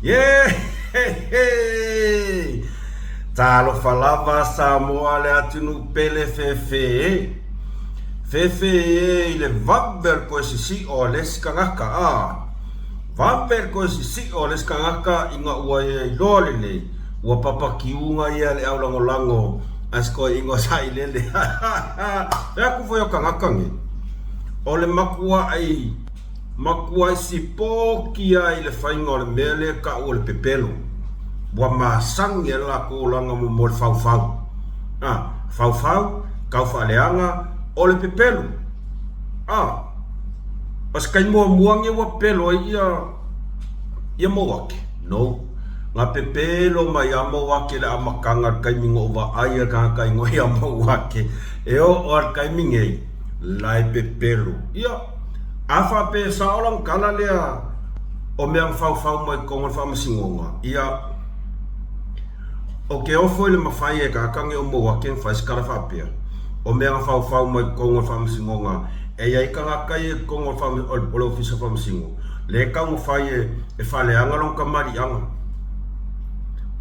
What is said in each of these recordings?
Yeeheehee! Talofa lava Samoa le atunuu pele fefe e. Fefe e i le vave o le koe sisi'o a le isi tagata a. Vave le koe sisi'o a le isi tagata ina ua ia iloa lelei ua papatiuga ia le aulagolago a si toeaina o Sailele. Fai atu foi o tagata nei, o le matua'i Matuai sipoti lava i le faiga o le mea lea e tau o le pepelo. Ua masani ai le latou olaga mo le faufau. A, faufau, tau faaleaga, o le pepelo. A, o se taimi muamua lenei ua pepelo ai ia, ia Mouake? No. Na pepelo mai lava Mouake i le amataga i le taimi na ou vaai ai i le tagata igoa ia Mouake. E oo lava i le taimi nei, la e pepelo. Ia. A faapea e sao lana tala lea o mea na faufau mai totonu o le faamasinoga, ia, o ke ofo i le mafai e tagata nei o Mouake na fai se tala faapea, o mea na faufau mai totonu o le faamasinoga, e i ai tagata ia i totonu o le Ofisa Faamasino, lea e taumafai e faaleaga lona tamaliiaga.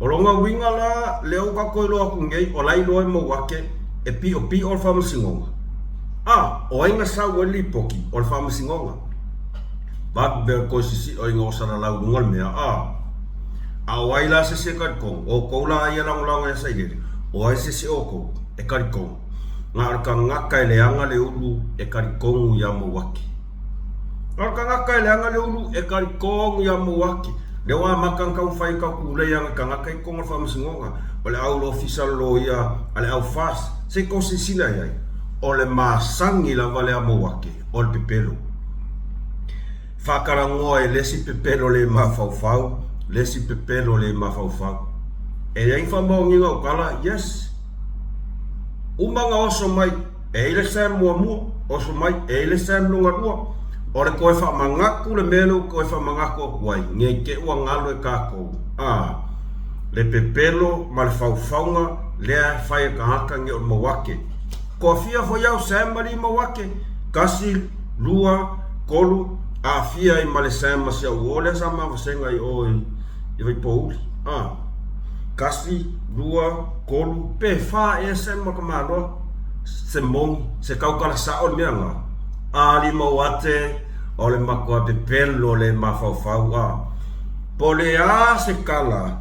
O lona uiga la, lea ua tatou iloa atu nei, o la e iloa e Mouake e piopio le faamasinoga. A, o ai na sau ai le lipoti? O le faamasinoga. Vave o le toe sisiʻo ina ua salalau i luga le mea, a. A o ai la se isi e talitonu? O outou la ia e lagolago ia Sailele, o ai se isi o outou e talitonu? Na o le tagata e leaga le ulu e talitonu ia Mouati. Na o le tagata e leaga le ulu e talitonu ia Mouati. Lea ua amata ona taumafai e tautulei ana tagata i totonu o le faamasinoga, o le au ofisa o le loia a le au FAST. Se i tou silasila i ai, o le masani lava lea Mouati, o le pepelo. Faatalanoa i le isi pepelo le mafaufau, le isi pepelo le mafaufau. E i ai ni faamaoniga o tala? Yes. Uma ona oso mai, e i ai le Sam muamua, oso mai, e i ai le Sam lona lua. O le toe faamanatu le mea lea ua toe faamanatu atu ai, ne i te i ua galo e tatou, a, le pepelo ma le faufauga lea e fai e tagata nei o le Mauake. Toafia foi au Sam alii Mauake, kasi, lua, tolu, aafia ai ma le Sam ma si au uo lea sa mavasega i o i Vaipouli. A, kasi, lua, tolu, pe fa ea Sam ma ka maloa. Se moni, se tautala sao le mea na. Alii Mauate, o le matua pepelo le mafaufau a. Po o le a se tala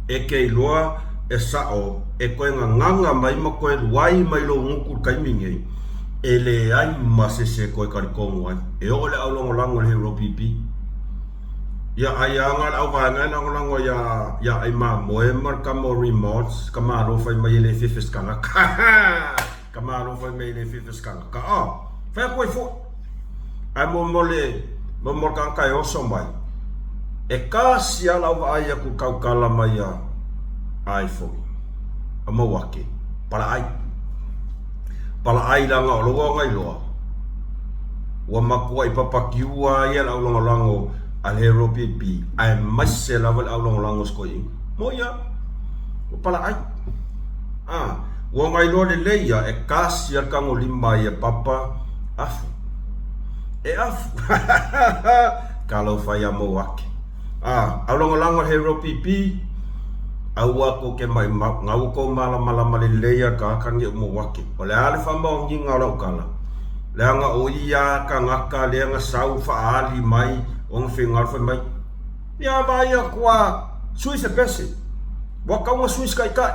e ke iloa e sao e toe gagaga mai ma toe luai mai lou gutu i le taimi nei, e leai ma se isi e toe talitonu ai. E oo i le aulagolago i le Hero PP. Ia ai aga le auvaega e lagolago ia ia ai mamoe ma le tama o Remods, ka malo fai mai e le fefe se tagata. Ka malo fai mai e le fefe se tagata. Ah, fai atu ai foi. Ae mo mo le mo mo le tagata e oso mai, e kasi lava lau vaai atu i le tautala mai a ai foi a Mauake, palaai. Palaai leaga o lou agailoa ua matuai papatiua ai le aulagolago a le Hero PP aemaise lava le aulagolago a si toeaina. Moi lava, ua palaai. A, ua agailoa lelei lava e kasi lava le tagolima ia Papa afu. E afu! Talofa ia Mauake. A, aulagolago a le Hero PP, aua tou te maʻimau, na ua tou malamalama lelei a tagata nei o Mauake. O le a le faamaoniga o lau tala? Leaga o ia tagata lea na sau faaali mai ona finagalo fai mai, Ia vaai atu a sui se pese, ua tatau ona sui se taitai.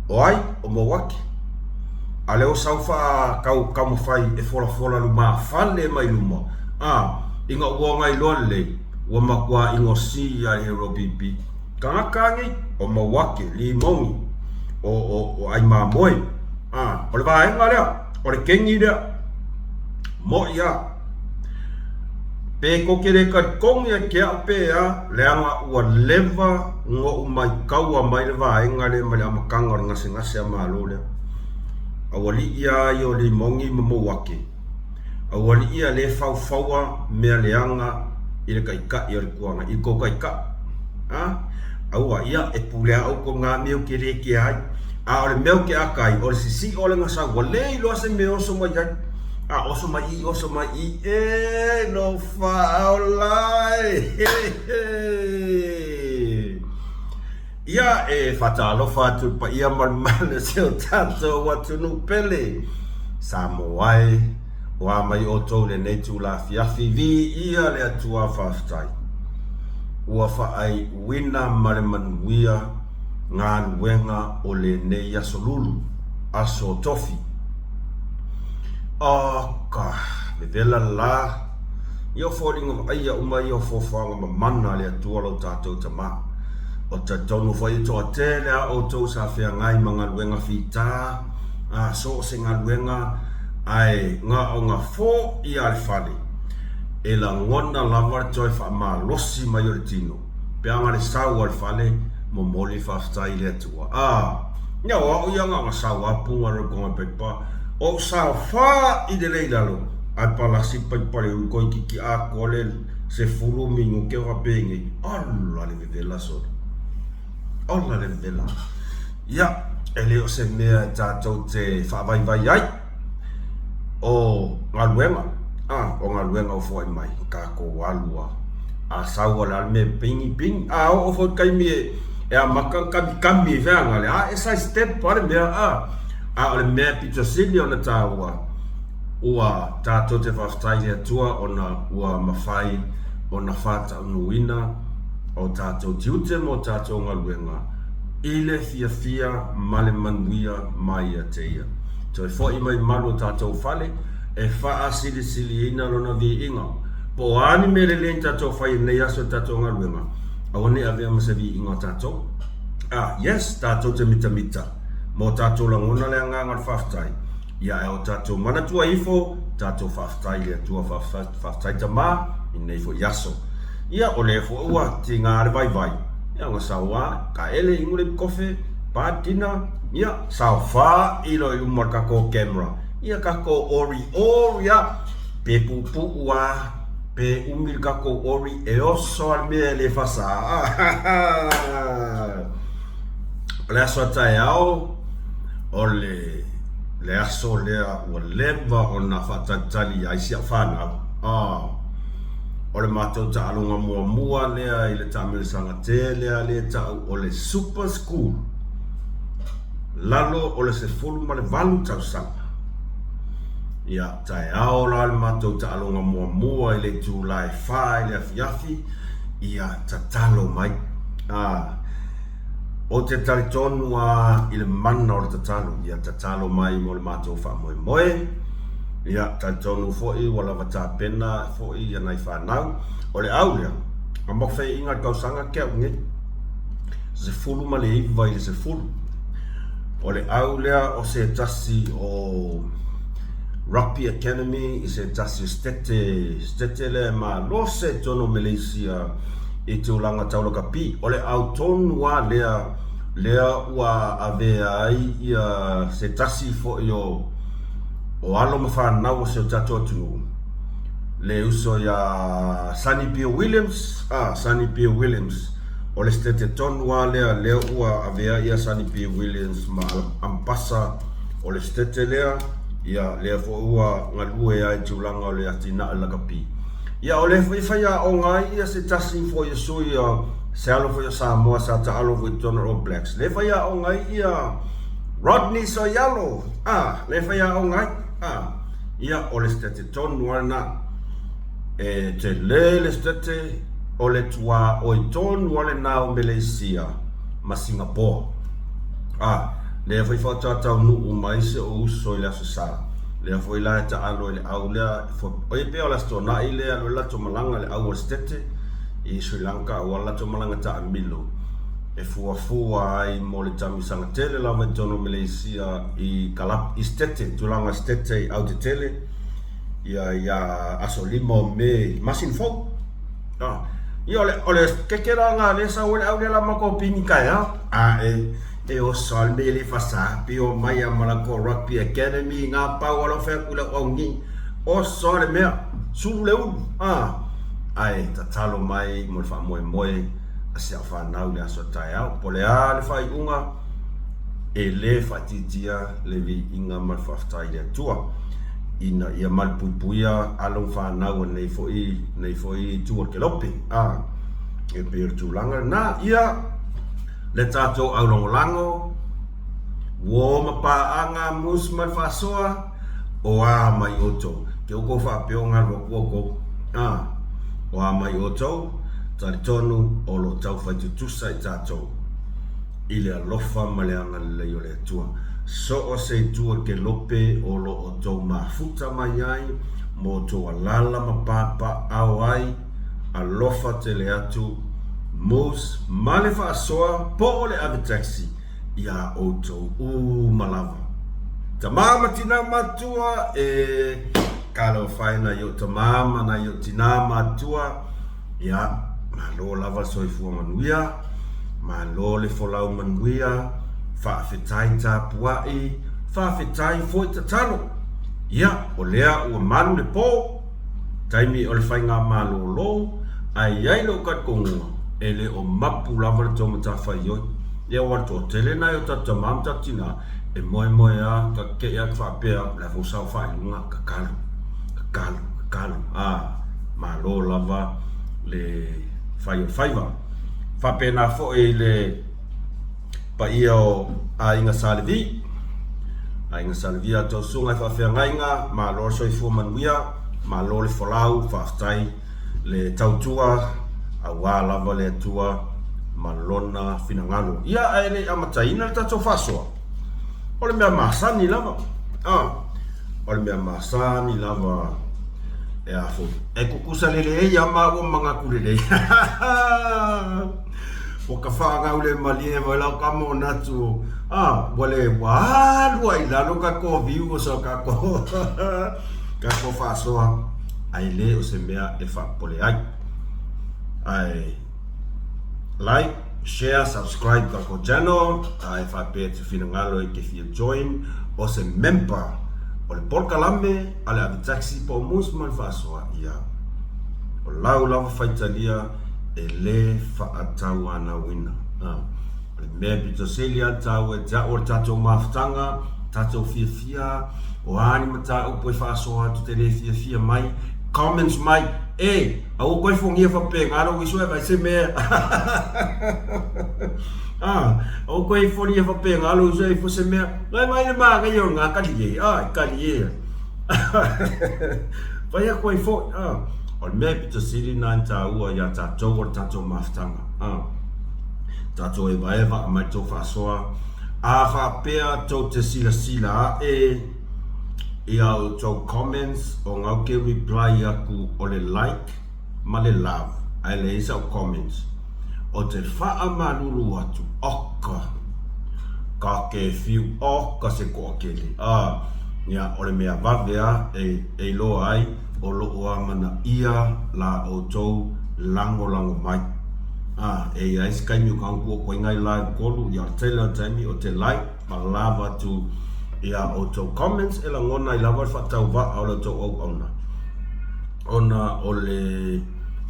O ai? O Mauake. A lea ua sau faa tau taumafai e folafola lumafale mai luma, a, ina ua gailoa lelei, ua matua inosi a le Hero PP. Tagata nei, o Mauake, Limoni, o, o, o Aimamoe. A, o le vaega lea, o le keni lea, moʻi a. Pe tou te le talitonu ia te au pe a, leaga ua leva noʻu maitaua mai le vaega lea mai le amataga o le gasegase a Malo lea. Aualii a ia o Limoni ma Mauake, Aualii a le faufaua mea leaga i le Taitai o le Itu Agai, i le tou Taitai. A? Aua, ia, e pule lava outou i na mea ou te le kea ai. A o le mea ou te ata ai, o le sisiʻo lea na sau, ua le iloa se mea e oso mai ai. A oso mai i, oso mai i, e, lofa aola e, he, he. Ia, e faatalofa atu i le paia ma le mamalu o si o tatou atunuu pele, Samoa e, o a mai outou i lenei itula afiafi, viia le Atua faafetai, ua faaiuina ma le manuia galuega o lenei aso lulu, aso tofi. Oka, vevela le la, ia o foliga vaaia uma ia o fuafuaga mamana a le Atua lo tatou Tama. Ou te talitonu foi e toatele a outou sa feagai ma galuega fita, a so o se galuega, ae gaoga foi a le fale, e lagona lava le toe faamalosi mai o le tino, pe a na le sau a le fale, momoli le faafetai i le Atua. A, ia o au ia gaoga sau a puga le konga paipa, ou saofai lelei i lalo, ae palasi le paipa i le ulu toeitiiti atoa le 10 minute o faapenei, ola le vevela sole. Ola le vevela. Ia, e le o se mea e tatou te faavaivai ai, o galuega, a, o galuega ua foai mai, tatou alu a, a sau o le a le mea e pigi, pigi. A oo foi i le taimi e amata ona kamikami ai feagale, a e side step lava le mea, a. A o le mea e pito sili ona taua, ua tatou te faafetai i le Atua ona ua mafai ona faataunuuina o tatou tiute ma o tatou galuega i le fiafia ma le manuia mai ia te Ia. Toe foi mai malu o tatou fale e faasilisiliina Lona viiga. Po o a ni mea lelei na tatou fai i lenei aso i le tatou galuega, aua ne i avea ma se viiga o tatou. Ah, yes, tatou te mitamita ma o tatou lagona le agaga o le faafetai, ia ae o tatou manatua ifo, tatou faafetai i le Atua, faafetai Tama i lenei foi aso. Ia, o lea foi ua tiga le vaivai, ia ona sau lava, taele inu le kofe, pa dina, ia, saofai loa i luma o le tatou camera, ia tatou ori ori lava, pe puupuu lava, pe umi le tatou ori, e oso lava le mea e le fasa. O le aso a taeao, o le le aso lea ua leva ona faatalitali ai si au fanau. O le matou taaloga muamua lea i le taamilosaga tele lava lea e tau o le Super School, lalo o le 18 tausaga. Ia, taeao la le matou taaloga muamua i le itula e 4 i le afiafi, ia tatalo mai. Ou te talitonu lava i le mana o le tatalo, ia tatalo mai mo le matou faamoemoe. Ia talitonu foi ua lava tapena foi ia nai fanau. O le au lea, a mafaiaiga i le tausaga ke au nei, 19 i le 10. O le au lea o se tasi o Rugby Academy i se tasi o setete, setete lea e malose i totonu o Meleisia i tulaga tau lakapi. O le au tonu lava lea, lea ua avea ai ia se tasi foi o o alo ma fanau o si o tatou atunuu, le uso ia Sonny Bill Williams, ah, Sonny Bill Williams, o le setete tonu lava lea, lea ua avea ia Sonny Bill Williams ma ambasa o le setete lea, ia lea foi ua galue ai i tulaga o le atinae o le lakapi. Ia o lea foi e faiaoga ai ia se tasi foi o sui o se alo foi o Samoa sa taalo foi i totonu o All Blacks, lea e faiaoga ai ia Rodney Soialo, a, lea e faiaoga ai, a, ia o le setete tonu lava lena. E tele le setete o le tuaoi tonu lava lena o Meleisia ma Singapoa. A, lea foi faatoa taunuu mai si ou uso i le Aso Sa, lea foi la e taalo i le au lea, oi pei o le Aso Toonai lea e alu ai le latou malaga i le au o le setete i Sri Lanka aua le latou malaga taamilo e fuafua ai mo le taamilosaga tele lava i totonu o Meleisia i kalap i setete, tulaga setete i autetele ia ia aso 5 o Me masina fou. A, ia o le o le setete la lena lea e sau ai le au lea la matou pini taeao. A e E oso lava le mea e le fasa, pei omai lava ma latou Rugby Academy, na pau lava lou fai atu i lau auni'i, oso lava le mea, sulu le ulu, a! Ae tatalo mai mo le faamoemoe a si au fanau i le aso taeao. Po o le a le faaiuga, e le faaitiitia le viiga ma le faafetai i le Atua ina ia malupuipuia alo ma fanau a lenei foi, lenei foi itu o le kelope, a! E pei o le tulaga lena. Ia! Le tatou aulagolago, uo ma paaga mus ma le faasoa, o a mai outou, ke oukou faapea o galu atu outou, a, o a mai outou, talitonu o lo o taufai tutusa i tatou i le alofa ma le agalelei o le Atua. So o se itu o kelope o lo o outou mafuta mai ai, ma outou alala ma papaao ai, alofa tele atu, Moose ma le faasoa po o le ave taxi iā outou uma lava. Tama ma tinā matua e Talofa e nai ou tama ma nai ou tinā matua, ia, malo lava le soifua manuia, malo le folau manuia, faafetai tapuai, faafetai foi tatalo. Ia, o lea ua malu le po, taimi o le faigamalolo, ae i ai lou talitonuga, e le o mapu lava le tou matafaioi. Ia aua o le toatele nai o tatou tama ma tatou tinā, e moemoe a, ta tetee atu faapea, o le a foi saofai i luga, tatalo, tatalo, tatalo, a, malo lava le fai o le faiva. Faapena foi i le paia o Aiga Sa Levi, Aiga Sa Levi a outou susuga i faafeagaiga, malo le soifua manuia, malo le folau, faafetai le tautua aua lava le Atua ma Lona finagalo. Ia, ae le i amataina le tatou faasoa, o le mea masani lava, a, o le mea masani lava e a foi, e tutusa lelei lava maua ma manatu lelei. Ua ka faagau le malie mai lau ka manatu, a, ua le, ua alu ai i lalo tatou viewers o tatou, tatou faasoa, ae le o se mea e faapopole ai. Ae like, share, subscribe tatou channel, ae faapea e te finagalo e te fia join o se member o le polokalame a le ave taxi po o Moose ma le faasoa, ia, o lau lava faitalia e le faatauanauina. O le mea pito sili lava le taua e te au o le tatou mafutaga, tatou fiafia, o a ni mataupu e faasoa atu te le fiafia mai, comments mai, e, aua koe fogia faapena lou uso e vaai se mea. Ah, aua koe fogia faapena lou uso e ifo se mea. Ngai mai le manaia o lena kali e, ah, kali e. Fai atu ai foi, ah. O le mea pito sili lena e taua iā tatou o le tatou mafutaga, ah. Tatou evaeva aumai tou faasoa, a faapea tou te silasila ae i a outou comments o gau ke reply aku o le like ma le love ae leai sau comments o te faamalulu atu oka ka ke fiu oka se toatele a ia o le mea vave a e iloa ai o loo amanaia la outou lagolago mai. A, e i ai se taimi o ka ua koe ngai live kolu ia tele o taimi o te like ma love atu ia outou comments e lagona ai lava le faatauvaa o le outou auauna ona o le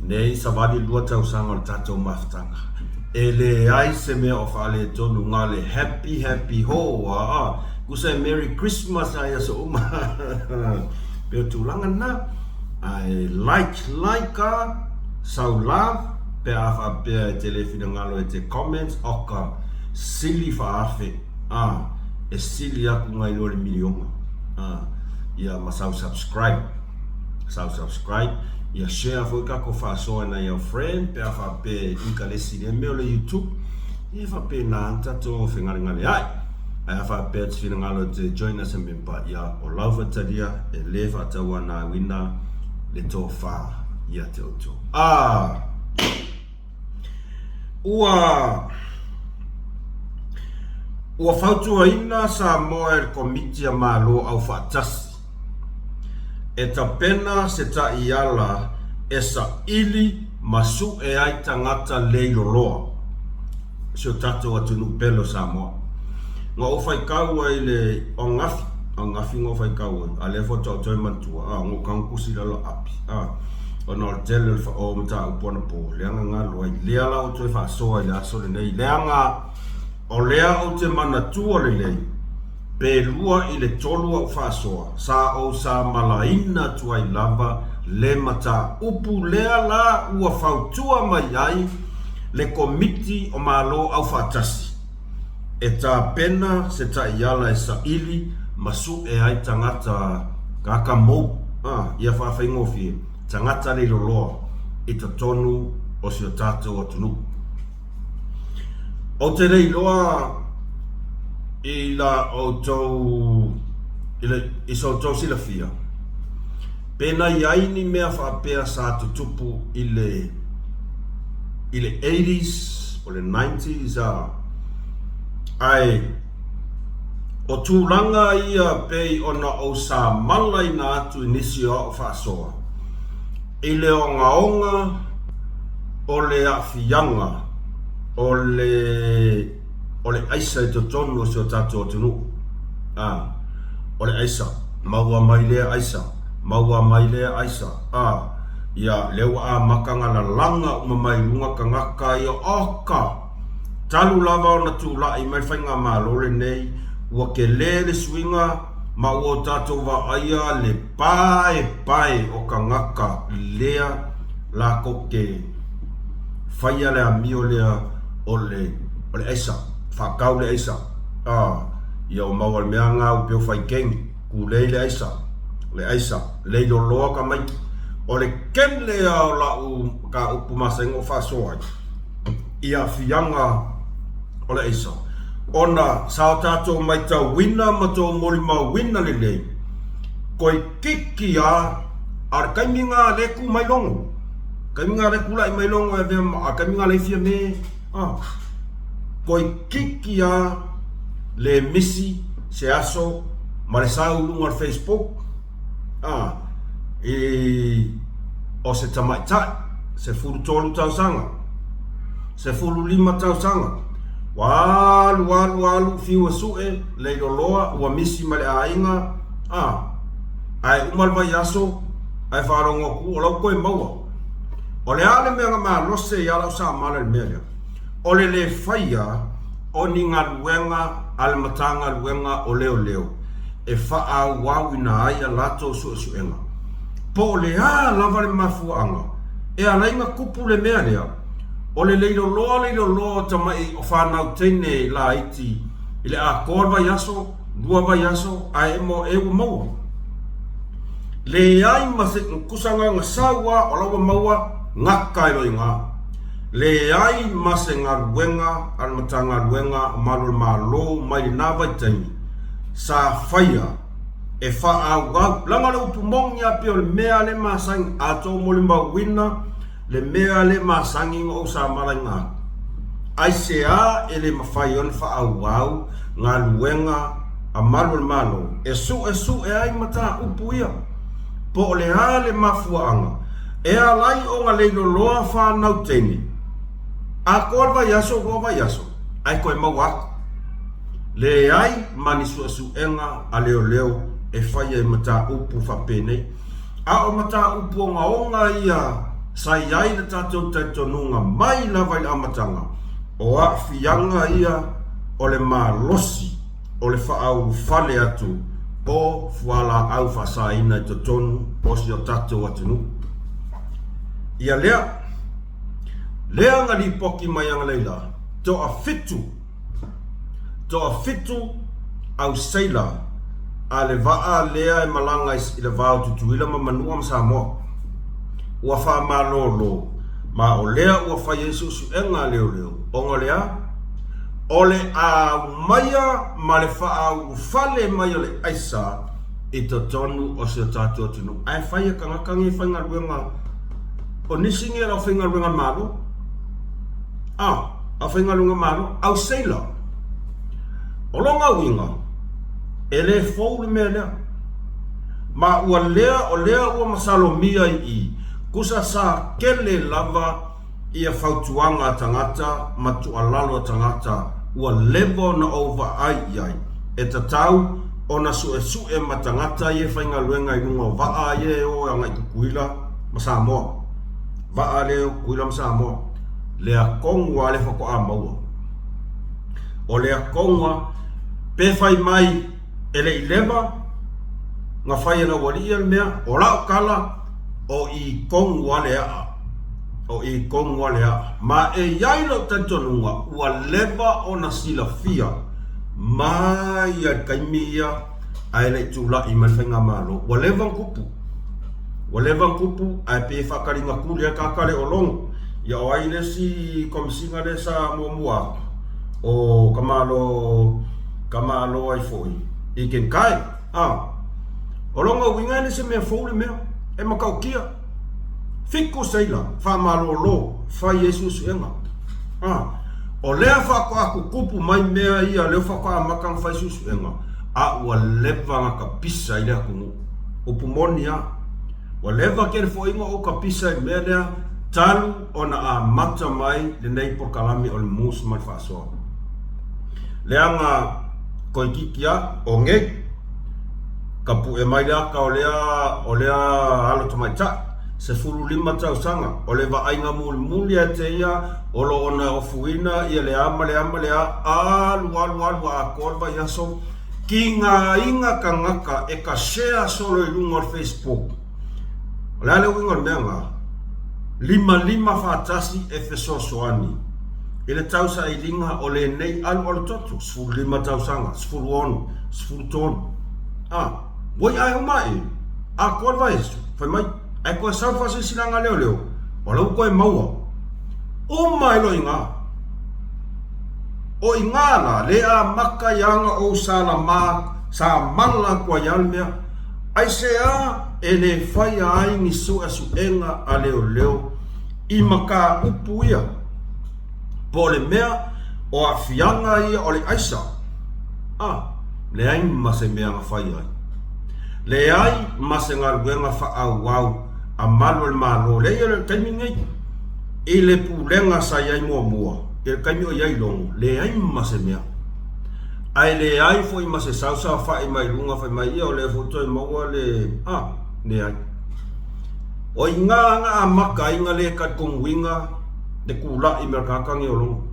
nei savali lua tausaga o le tatou mafutaga e leai se mea o faaletonu na o le happy happy ho aa tusa e merry christmas a i aso uma pei o tulaga na ae like like a sau love pe a faapea e te le finagalo e te comments oka sili faafe a e sili atu nai lo le miliona a ia ma sau subscribe sau subscribe ia share foi tatou faasoa i nai au friend pe a faapea e inkalesi i lea mea o le youtube ia faapena ana tatou fegalegale ai ae a faapea e te finagalo e te join as a member ia o lau faitalia e le faatauanauina le tofa ia te outou. A! Ua Ua fautuaina Samoa e le Komiti a Malo Aufaatasi e tapena se taiala e saili ma suʻe ai tagata leiloloa. Si o tatou atunuu pele o Samoa. Na ou faitau ai i le angafi, angafi na ou faitau ai, a lea faatoa ou toe manatua, a, na ou tago tusi i lalo api, a, ona o le tele o le o mataupu anapo, leaga galo ai. Lea la ua toe faasoa i le aso lenei, leaga o lea ou te manatua lelei, pe 2 i le 3 au faasoa, sa ou samalaina atu ai lava le mataupu lea la ua fautua mai ai. Le Komiti o Malo Aufaatasi e tapena se taiala e saili ma suʻe ai tagata tagata mou, a, ia faafaigofie, tagata leiloloa i totonu o si o tatou atunuu. Ou te le iloa i la outou i le i so outou silafia pe na i ai ni mea faapea sa tutupu i le i le eighties o le nineties a ae o tulaga ia pei ona ou samalaina atu i nisi o au faasoa i le ogaoga o le aafiaga o le o le aisa i totonu o si o tatou atunuu. A, o le aisa, maua mai lea aisa, maua mai lea aisa, a, ia, lea ua amata ona lalaga uma mai luga tagata ia, oka! Talu lava ona tulai mai le Faigamalo lenei, ua tele le suiga ma ua o tatou vaaia le paepae o tagata lea latou te faia le amio lea o le o le aisa, faatau le aisa, a, ia ua maua le mea na ua pei o faikeni, kulei le aisa, le aisa, leiloloa tamaiti. O le tele lava o lau mataupu masani ona ou faasoa ai i aafiaga o le aisa, ona sa o tatou matauina ma tou molimauina lelei, toeitiiti lava, a o le taimi lena lea e tu mai logo, taimi lena lea e tulai mai logo e avea ma, a o le taimi lena lea e fia me, a, toeitiiti lava le misi se aso ma le sau i luga o le Facebook, a, i, o se tamaitai, 13 tausaga, 15 tausaga, ua alu alu alu fiu e sue, leiloloa, ua misi ma le aiga, a, ae uma le vaiaso, ae faalogo atu o la ua toe maua. O le a le mea na malose ai lau samala i le mea lea? O le le faia o ni galuega a le Matagaluega o Leoleo e faaauauina ai a latou suesuega. Po o le a lava le mafuaaga e ala ai ona tupu le mea lea, o le leiloloa leiloloa o tamai o fanau teine laiti i le atoa le vaiaso, lua vaiaso ae emo e ua maua. Leai ma se tusa na ona sau a o la ua maua gata ai loa i ina. Leai ma se galuega a le Matagaluega o Malu o le Malo mai lena vaitaimi sa faia e faaauau, leaga o le upu moni lava pei o le mea lea e masani, a outou molimauina le mea lea e masani ona ou samalaina atu, aisea e le mafai ai ona faaauau galuega a Malu o le Malo e suesue ai mataupu ia? Po o le a le mafuaaga e ala ai ona leiloloa fanau teine atoa le vaiaso lua vaiaso ae toe maua atu? Leai ma ni suesuega a leoleo e faia i mataupu faapenei. A o mataupu ogaoga ia sa i ai le tatou talitonuga mai lava i le amataga, o aafiaga ia o le malosi o le faaulufale atu o fualaau faasaina i totonu o si o tatou atunuu. Ia lea, lea na lipoti mai analeila, toafitu Toafitu au seila a le vaa lea e malaga i le va o Tutuila ma Manua ma Samoa. Ua faamalolo ma o lea ua fai ai suesuega a leoleo ona o le a? O le aumaia ma le faaulufale mai o le aisa i totonu o si o tatou atunuu. Ae fai e tagata nei faigaluega, o nisi nei o le aufaigaluega a le Malo. A. Aufaigaluega Malo, au seila. O lona uiga, e le fou le mea lea. Ma ua lea, o lea ua masalomia i i, tusa sa tele lava ia fautuaga a tagata ma tuualalo a tagata ua leva ona ou vaai i ai, e tatau ona suesue ma tagata ia e faigaluega i luga o vaa ia e o agai Tutuila ma Samoa. Vaa lea e o Tutuila ma Samoa. Lea tonu lava lea faatoa maua. O lea tonu lava, pe fai mai e le i leva na fai e le aualii ia le mea, o lau tala, o i tonu lava le aa. O i tonu a le a'a. Ma e i ai lou talitonuga ua leva ona silafia mai a i le taimi ia ae le i tula'i mai le faigamalo. Ua leva ona tupu. Ua leva ona tupu ae pei e faataligatuli ai le tagata le o logo. Ia o ai le isi Komesina lea sa muamua atu? O Tamalo, Tamalo ai foi? I Kenkai. A. O lona uiga e le se mea fou le mea. E matautia. Fiku seila, faamalolo, fai ai suesuega. A. O lea faatoa tutupu mai mea ia lea faatoa amata ona fai suesuega, a ua leva ona tapisa ai le atunuu. Upu moni lava, ua leva tele foi ona ou tapisa i le mea lea talu ona amata mai lenei polokalame o le mus ma le faasoa. Leaga toeitiiti lava o nei, tapue mai le ata o lea o lea alo tamaitai, 15 tausaga, o le vaaiga mulimuli ia te ia o lo o na ofuina ia le a ma le a ma le a, alu alu alu a atoa le vaiaso, Tigaina tagata e ka share solo i luga o le Facebook. O le a le uiga o le mea lena? Limalima faatasi e fesoasoani i le tausailiga o lenei alualu toto, 15 tausaga, 16, 13. A, ua i'a e uma ae, atoa le vaiaso, fai mai, ae toe sau le faasilasilaga a leoleo, o la ua toe maua. Uma ai loa i ina. O i ina la le amata ai ana ou salama, sa mala atu ai lava le mea, aisea e le faia ai ni suesuega a leoleo i mataupu ia, po o le mea o aafiaga ia o le aisa? A, leai ma se mea na faia ai. Leai ma se galuega faaauau a malu o le Malo, leai o le taimi lenei, i le pulega sa i ai muamua, i le taimi o i ai Logo, leai ma se mea. Ae leai foi ma se saosaofa'i mai luga fai mai, ia o lea foi toe maua le, a, leai. O i ina na amata ai na le talitonuina le tula'i mai o le tagata nei o Logo.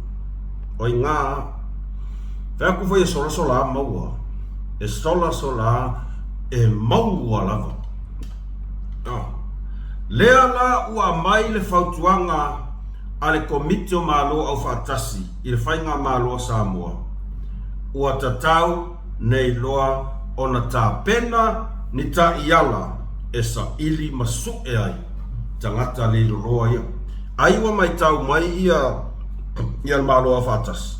O i ina lava. Fai atu foi e solasola a maua, e solasola a e maua lava. A. Lea la ua aumai le fautuaga a le Komiti o Malo Aufaatasi i le Faigamalo a Samoa, ua tatau nei loa ona tapena ni taiala e saili ma sue ai tagata leiloloa ia. Ai ua maitau mai ia ia le Malo Aufaatasi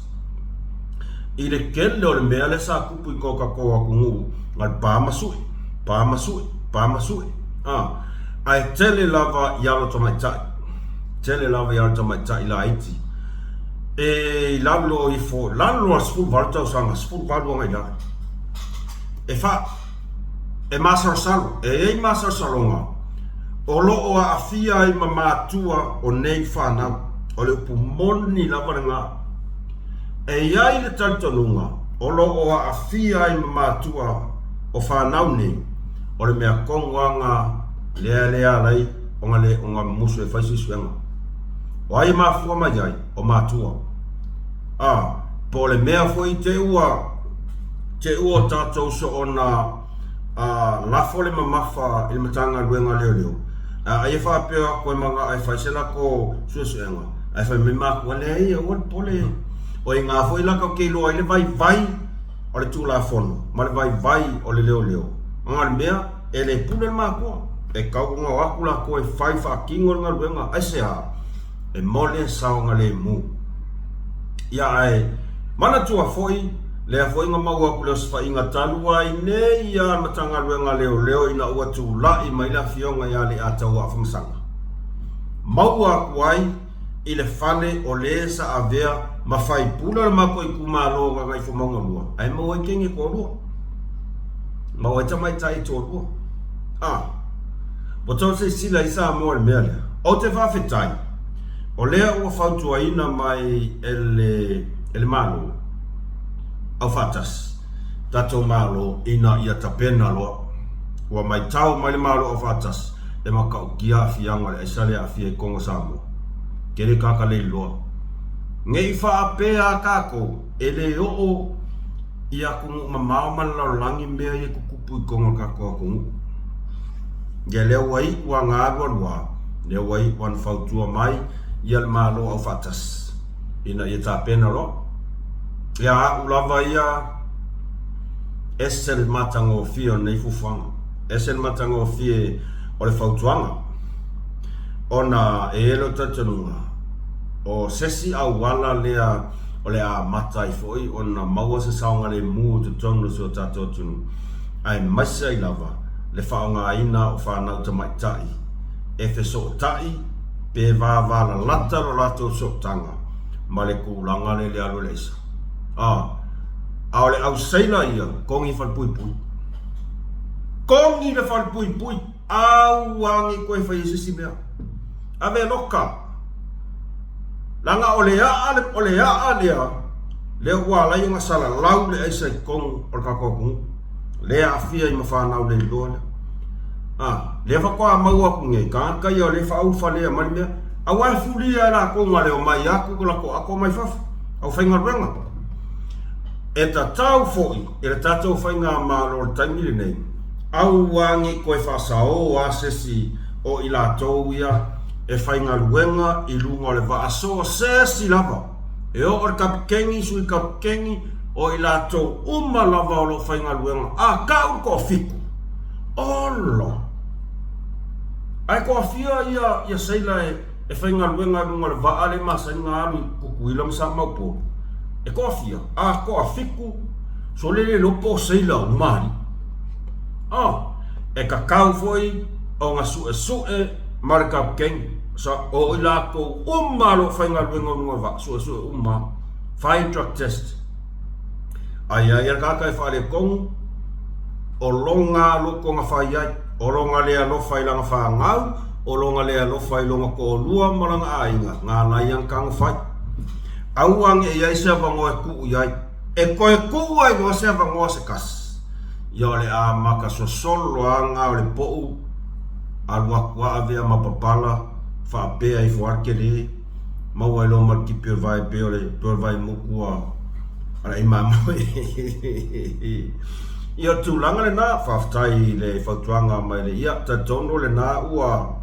i le tele o le mea lea sa tupu i ko tatou atunuu na le pa ma sue, pa ma sue, pa ma sue, a, ae tele lava i alo tamaitai. Tele lava i alo tamaitai laiti e i lalo ifo, lalo a 18 tausaga, 18 agai i lalo. E fa, e masalosalo, e i ai masalosaloga o lo o aafia ai ma matua o nei fanau. O le upu moni lava lena. E i ai le talitonuga o lo o aafia ai ma matua o fanau nei, o le mea tonu lava na lea le ala ai ona le ona musu e fai suesuega. O ai e mafua mai ai? O matua. A, po o le mea foi te ua te ua o tatou soona a, lafo le mamafa i le Matagaluega a Leoleo, a ai e faapea atu e manao e fai se lako suesuega, ae fai mai matua, leai, aua le popole. O i ina foi la tatou te iloa ai le vaivai o le Tulafono ma le vaivai o le leoleo. A o le mea, e le pule le matua, e tau ona o atu latou e fai faatino le galuega. Aisea? E mole saogalemu. Ia ae manatua foi, lea foi na maua atu le osofaiga talu ai nei ia le Matagaluega a Leoleo ina ua tulai mai le Afioga ia Leiataua Afamasaga. Maua atu ai i le fale o le sa avea ma faipule o le matou itumalo o Gagaifomauga 2, ae maua ai teine toalua. Maua ai tamaitai toalua. A, ua tau silasila ai Samoa i le mea lea. Ou te faafetai, o lea ua fautuaina mai e le, e le Malo Aufaatasi, tatou Malo ina ia tapena loa. Ua maitau mai le Malo Aufaatasi, e matautia aafiaga o le aisa lea e aafia i totonu o Samoa. Tele tagata leiloa. Ne i faapea a tatou e le oo i atunuu mamao ma le lalolagi mea ia e tutupu i totonu o le tatou atunuu. Ia lea ua iu lava na alu alu lava. Lea ua iu ona fautua mai ia le Malo Aufaatasi ina ia tapena loa. Ia a'u lava ia, ese le matagofie o lenei fuafuaga, ese le matagofie o le fautuaga, ona e i ai lou talitonuga, o se isi auala lea o le a amata ai foi ona maua se saogalemu i totonu o si o tatou atunuu, aemaise ai lava le faaaogaina o fanau tamaitai e fesootai pe vavalalata lo latou sootaga ma le tulaga lea i le alu o le aisa. A, a o le au seila ia, kogi falepuipui. Kogi le falepuipui, aua ne i toe faia se isi mea. Ave loka. Leaga o le a'a, o le a'a lea, lea ua ala ai ona salalau le aisa i totonu o le tatou atunuu. Lea e aafia ai ma fanau leiloa lea. A, lea faatoa maua atu nei, tagata ia o lea e faaulufaleina mai le mea, aua e fulia e latou na le omai atu le latou ato mai fafo, aufaigaluega. E tatau foi i le tatou faigamalo i le taimi lenei, aua ne i toe faasaoa se isi o i latou ia e faigaluega i luga o le vaa so o se isi lava, e oo i le kapikeni, sui kapikeni, o i latou uma lava o lo o faigaluega, a tau le toafitu, ola! Ae toafia ia ia seila e faigaluega i luga o le vaa lea e masani ona alu i Tutuila ma Samoa Upolu? E toafia? A toafitu, sole le iloa po o seila uma alii. Oh, e tatau foi ona suesue ma le kapikeni, o i latou uma o lo o faigaluega i luga o le vaa, suesue uma lava. Fai drug test. Ai ai a le tagata e faaletonu, o lona loto na fai ai, o lona le alofa i lana fanau, o lona le alofa i lona toalua ma lana aiga, nana ia na tago fai. Aua ne i ai se avanoa e tuu i ai. E toe tuu ai loa se avanoa se tasi, ia o le amata sosolo lava na o le pou, alu atu lava avea ma papala, faapea ifo lava le tele. Maua ai loa ma le tipi o le vae pei o le pei o le vaemotu a a le aimamoe. Ia o le tulaga lena, faafetai i le fautuaga mai le ia, talitonu o lena ua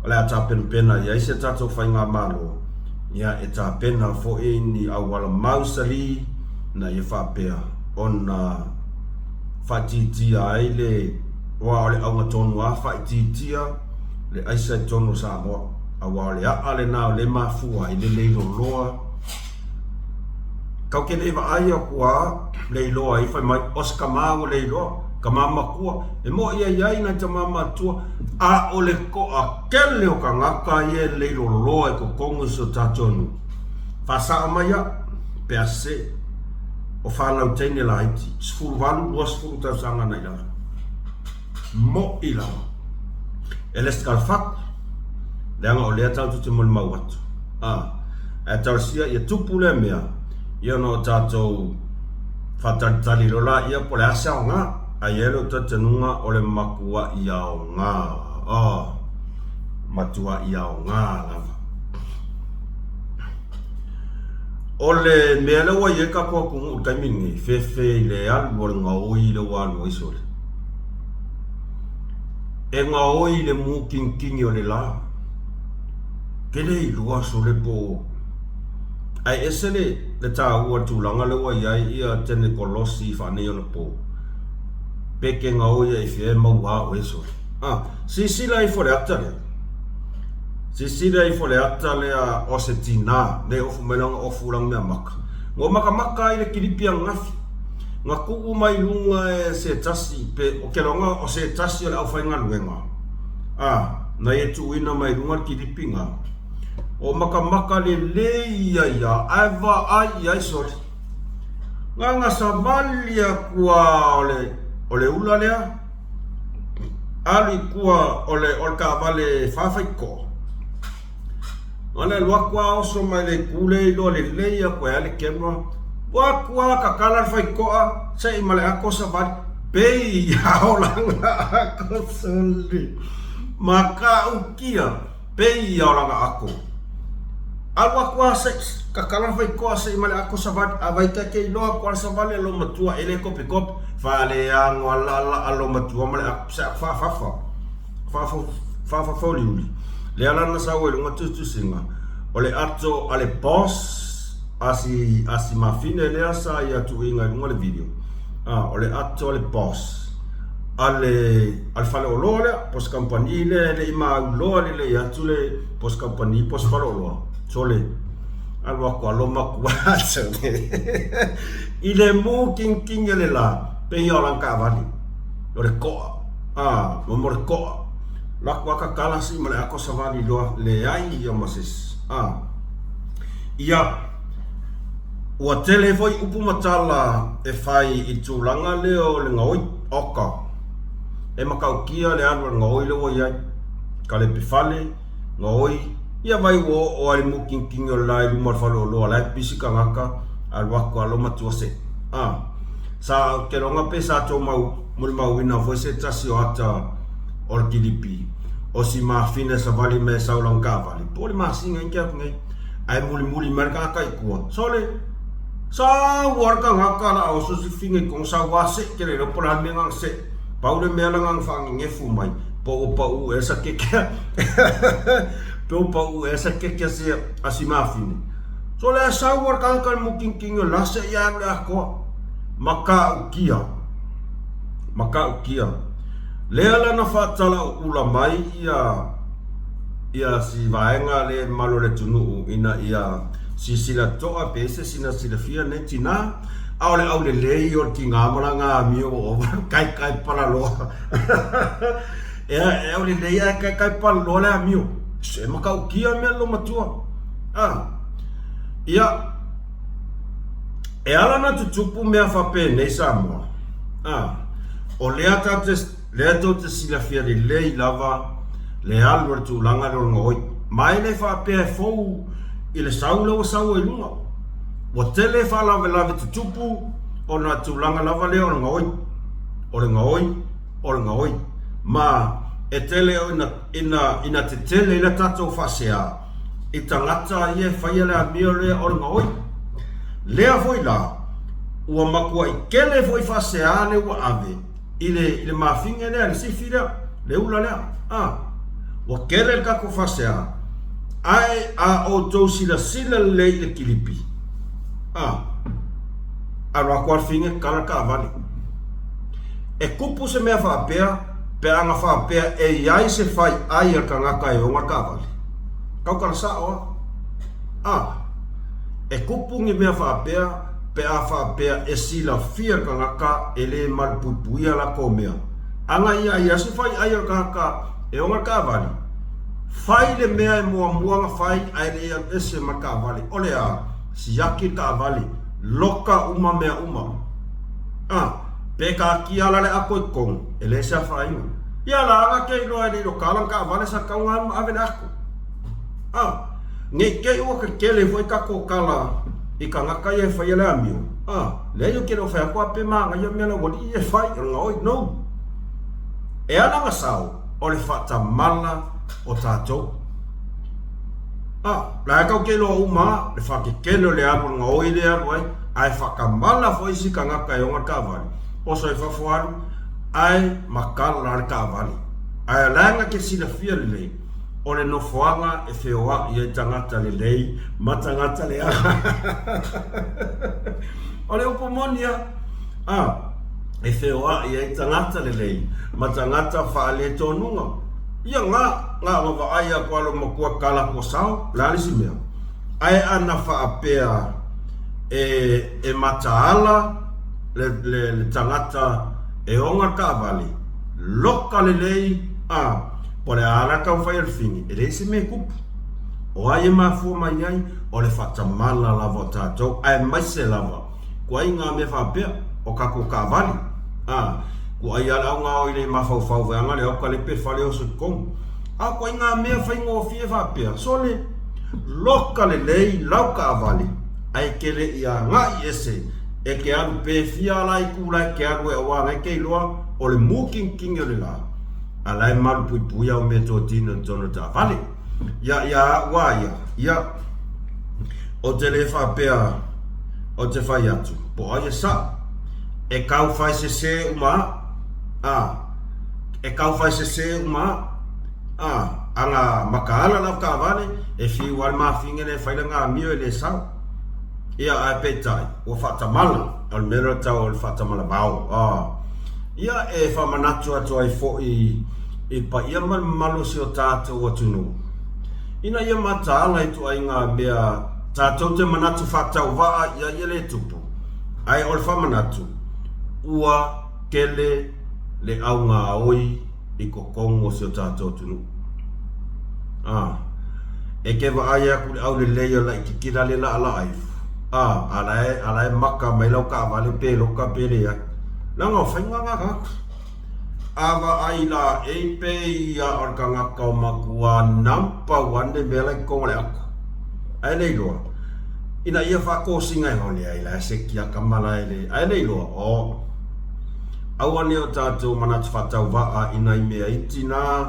o le a tapenapena i ai se tatou faigamalo, ia e tapena foi ni auala mausali ina ia faapea ona faaitiitia ai le aua o le auga tonu lava faaitiitia le aisa i totonu o Samoa. Aua o le a'a lena o lea e mafua ai le leiloloa. Kau ke le vaai aku a leiloa ai fai mai o se tama ua leiloa, tama matua. E mo'i ai ai nai tama matua, a o le toatele o tagata ia e leiloloa i totonu o si o tatou nuu. Faasao mai a'u pe a sese, o fanau teine laiti, 18, 20 tausaga agai i lalo. Mo'i lava. E le se fatu, leaga o lea tatou te molimau atu. A, ae talosia ia tupu lea mea, ia ona o tatou faatalitali loa laia po o le a se aoga. Ae i ai lou talitonuga o le matuai aoga, a, matuai aoga lava. O le mea lea ua i ai le tatou atunuu i le taimi lenei, fefe i le alu o le gaoi lea ua alu ai sole. E gaoi i le mutinitini o le la. Ke le iloa sole po o ae ese le le taua o le tulaga lea ua i ai ia tenekolosi faaneionapo. Pe ke gaoi ai i fea e maua a oe sole. A, silasila ifo i le ata lea. Silasila ifo i le ata lea o se tinā, lea e ofu mai lana ofu lana mea maka. Na ou makamaka ai i le kilipi ananafi. Na tuu mai luga e se tasi, pe o ke loga o se tasi o le aufaigaluega, a, na ia tuuina mai luga le kilipi na. O makamaka lelei ai a, ae vaai i ai sole. Na na savali aku a o le, o le ula lea, alu i tua o le, o le taavale fafaitoa. Na le alu atu a oso mai le itu lea iloa lelei atu e a le camera. Alu atu a tatala le faitoa sei ma le ato savali pei a o lana ato sole. Matautia pei a o lana ato. Alu atu a sei tatala le faitoa sei ma le ato savali a vai take iloa atu a le savali a loomatua e le kopikopi faaleago a laalaa loomatua ma le ato se ato faafafa. Faafafauliuli. Lea la na sau ai luga tusitusiga, o le ato a le boss a si a si mafine lea sa ia tuuina i luga le video, a, o le ato a le boss a le a le faleoloa lea, po o se kamupani lea e le i mauiloa lelei atu le po o se kamupani po o se faleoloa, sole, alu atu a loma atu i le mukingingi o le la, pei lava o lana taavale, o le toa, a, mo le toa. Lako a tatala si ma le ato savali loa, leai ia ma se isi. A. Ia, ua tele foi upu ma tala e fai i le tulaga lea o le gaoi, oka. E matautia le alu a le gaoi lea ua i ai. Kalepe fale, gaoi, ia vai ua oo lava i le mutinitini o le la i luma o le faleoloa la e pisi tagata, alu atu lava lo matua se. A. Sa, ou te lagona pe sa tou mau molimauina foi se tasi o ata o le kilipi o si mafina e savali mai e sau lana taavale, po o le masina iti atu nei, ae mulimuli mai le tagata i tua, sole, sau lava le tagata la a oso si fina i totonu, sau lava see tele iloa po o le a le mea na see. Pau le mea lana na faanenefu mai, po ua pau ea sa keke, pe ua pau ea sa keke a si mafine. Sole, ae sau lava le tagata i le mutinitini o le la see ia alu i le atoa. Matautia. Matautia. Lea la na faatalauula mai ia ia si vaega lea i le mamalu o le atunuu ina ia silasila totoa pe ese sina silafia lenei tina, a o le aulelei o le tina ma lana amio ua ova kaikai palaloa. E aulelei ae kaikai palaloa le amio. Se matautia mea le loomatua. A. Ia. E ala ona tutupu mea faapenei Samoa, a, o lea tatou te, lea tou te silafia lelei lava le alu o le tulaga lea o le gaoi. Ma e le faapea e fou i le sau lea ua sau ai luga. Ua tele faalavelave tutupu ona o le tulaga lava lea o le gaoi, o le gaoi, o le gaoi. Ma e tele ina, ina, ina tetele ai le tatou faasea i tagata ia e faia le amio lea o le gaoi. Lea foi la, ua matuai tele foi faasea lea ua ave i le, i le mafine lea, le sifi lea, le ula lea. A, ua tele le tatou faasea, ae a outou silasila lelei i le kilipi, a, alu atu lava le fine, kala le taavale. E kupu se mea faapea, pe ana faapea e i ai se faiai a le tagata e ona le taavale. Tautala sao lava. A, e kupu ni mea faapea pe a faapea e silafia le tagata e le malupuipuia latou mea. Ana i ai se faiai a le tagata e ona le taavale, fai le mea e muamua ona fai ae le i alu ese ma le taavale, o le a? Siaki le taavale, loka uma mea uma. A, pe taatia la le ato i totonu, e leai se afaina. Ia la ana ke iloa e le i loka lana taavale sa tatau ona alu ma ave le ato. A, ne i te i ua tetele foi tatou tala i tagata ia e faia le amio, a, leai ou te le o fai atu a pe manaia mea laualii ia e fai, o le gaoi, no. E ala ona sao, o le faatamala o tatou. A, la e tatou te iloa uma lava le faatetele o le alu o le gaoi lea e alu ai, ae faatamala foi isi tagata e ona le taavale, oso i fafo alu, ae matala le taavale. Ae o la e na te silafia lelei, o le nofoaga e feoai ai tagata lelei ma tagata leaga. O le upu moni lava, a, e feoai ai tagata lelei ma tagata faaletonuga. Ia na, na ona vaai atu lava lou matua tala atu o sao, o le a le isi mea? Ae ana faapea e, e mataala le, le, le tagata e ona le taavale, loka lelei, a, Po o le a la taumafai o le fini, e leai se mea e tupu. O ai e mafua mai ai? O le faatamala lava o tatou, aemaise lava kuai ngā mea faapea, o tatou taavale. A, kuai lava le auga o i le mafaufau vaeaga le au kalepe fale oso i totonu. A o kuai ngā mea faigofie faapea, sole, loka lelei lau taavale, ae e te le i agai ese, e te alu pe fia la itu la e te alu ai aua na e te iloa o le mukingingi o le la. A la e malupuipuia au mea totino i totonu o le taavale. Ia, ia a'u a ia, ia, ou te le faapea ou te fai atu, po o ai e sa'o. E kau fai sesē uma a, a, e kau fai sesē uma a, a. Aga makaala le avetaavale, e fiu lava le mafine lea e fai lana amio e le sao. Ia, ae peitai, ua faatamala, o le mea lea e tau o le faatamala vao. Ia, e faamanatu atu ai foi i le paia ma le mamalu o si o tatou atunuu, ina ia mataala ituaiga mea tatou te manatu faatauvaa i ai ia le tupu, ae o le faamanatu, ua tele le augaoi i totonu o si o tatou atunuu. A, e te vaai atu i le aulelei o laitiiti la le laalaa ifo, a, a la e, a la e maka mai lau taavale pe loka pe leai. Leaga o faiga na tagata. A vaai laei pei ia o le tagata o matua number one le mea la i totonu o le ato. Ae le iloa, ina ia faatosina e leai la e se tiaka ma la e le, ae le iloa, o. Aua ne o tatou manatu faatauvaa i nai mea iti na,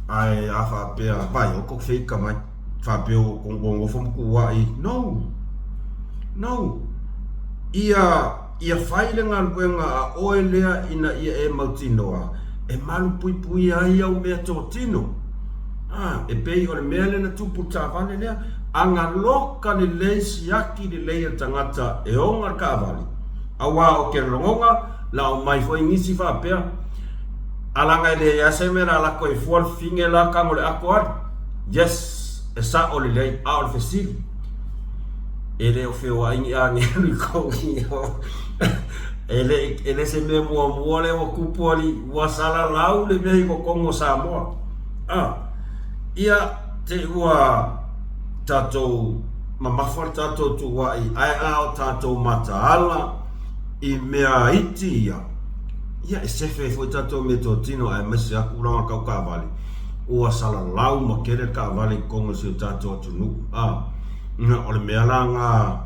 ae a faapea, vai oko feika mai, faapea ua nofo ma tuuai, no, no, ia, ia fai le galuega a oe lea ina ia e mautinoa e malupuipuia ai au meatotino. A, e pei o le mea lea na tupu i le taavale lea, ana loka lelei siaki lelei e le tagata e ona le taavale, Aua o ke logona, la aumai foi nisi faapea, a laga e leai se mea la lako e fua le fine la tago le ato alu. Yes, e sa'o lelei, a o le fesili, e le o feoai ni agelu i kou io. E le, e le se mea muamua lea ua tupu alii, ua salalau le mea i totonu o Samoa. A, ia, te i ua tatou mamafa le tatou tuua'i ae a o tatou mataala i mea iti ia, ia e sefe ai foi tatou meatotino aemaise aku laga tau taavale ua salalau ma tele le taavale i totonu o si o tatou atunuu. A, na o le mea la na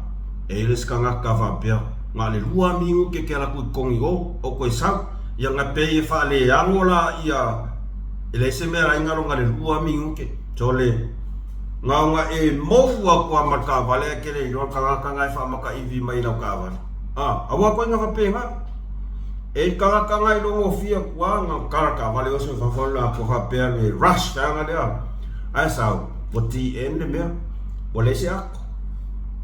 e i ai le isi tagata faapea, na o le 2 minute te alu atu i totonu i o, o toe sau. Ia na pei e faaleano la ia, e leai se mea la i galo na le 2 minute. Sole, Na ona e mou atu a ma le taavale ae te le iloa le tagata na e faamakaivi mai i lau taavale. A, aua koe na faapena. E i tagata na i logofia atu a na tala taavale oso i fafo le latou faapea le rush feaga lea. Ae sau, ua TN le mea, ua leai se ato.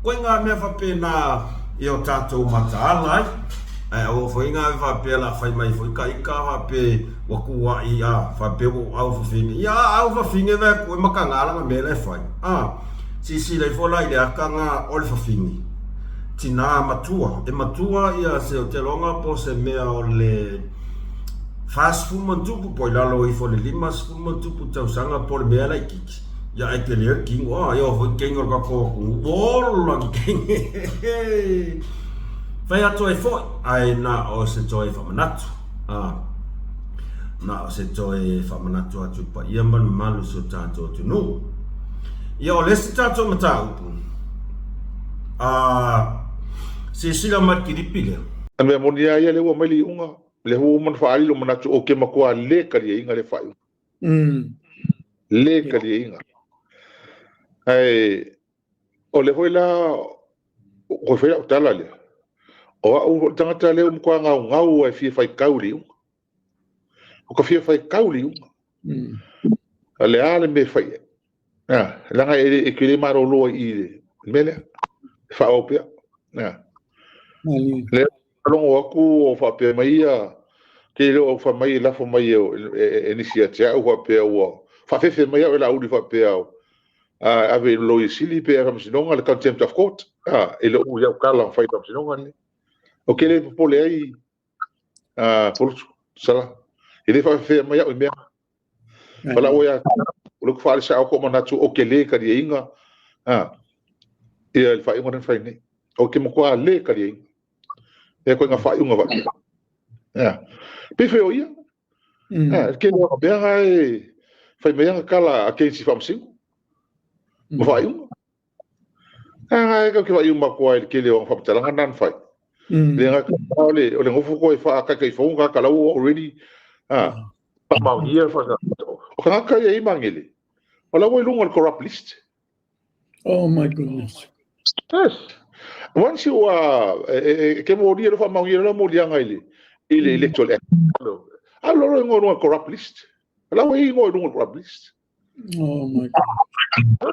Koe nga mea faapena i o tatou mataala ai. Ae aua foi nga faapea la fai mai foi ka ika faapea Ua tuuaʻi a faapea ua ou aufafine. Ia a aufafine vae atu e makaga lana mea la e fai. A silasila ifo la i le aka na o le fafine. Tina matua. E matua ia se o te loga po se mea o le 40 ma tupu po i lalo ifo le 50 ma tupu tausaga po le mea laititi. Ia ae tele le kino. A e oo foi kenge o le tatou atunuu. Ua ola ki kenge. Fai atu ai foi ae na o se toe faamanatu. Ā, na o se toe faamanatu atu i le paia ma le mamalu o si o tatou atunuu. Ia, o le isi tatou mataupu, ā, silasila mai i le kilipi lea. O le mea moni lava ia, lea ua aumai le iuga, lea ua uma ona faaali lou manatu, ou te matua le taliaina lea faaiuga. Le taliaina. Ae o lea foi la ua fai lau tala lea, o au o le tagata lea ua matua gaugau e fia faitau i le iuga. O ka fia faitau i le iuga. O le a le mea e fai ai? Ah, leaga e te le malolo ai i le mea lea. E faaauau pea. Ah. Lea logo atu o faapea mai ia, te le o fai mai e lafo mai e nisi ia te au faapea ua faafefe mai au e Laauli faapea ave i le Loia Sili pe Faamasinoga le contempt of court i lou iau tala fai Faamasinoga nei. O ke le popole ai Polotu, sala. E le faafefea mai au i mea. Fala oe a o le faale sa ko manatu o ke le kaliaiga ia le faaiuga na fai nei. O ke matua le kaliaiga. E koe ngā faaiuga va. Ia. Pe fai o ia. Ke le mea nga e fai mai anga kala a Kensi Faamasino. Ma faaiuga. A e ke faaiuga matua i le tele o anga faamatalaga na na fai. Le nga o le o le ngofo koe whaakaikai ka kalau already faamaonia fa o tagata ia i Magele. O la ua i luga o le corrupt list. Oh my goodness. Yes. Once you are e ke molia lo faamaonia la moliaga i le Electoral Act. A lo lo ingoa luga corrupt list. La ua i ingoa i luga corrupt list. Oh my God.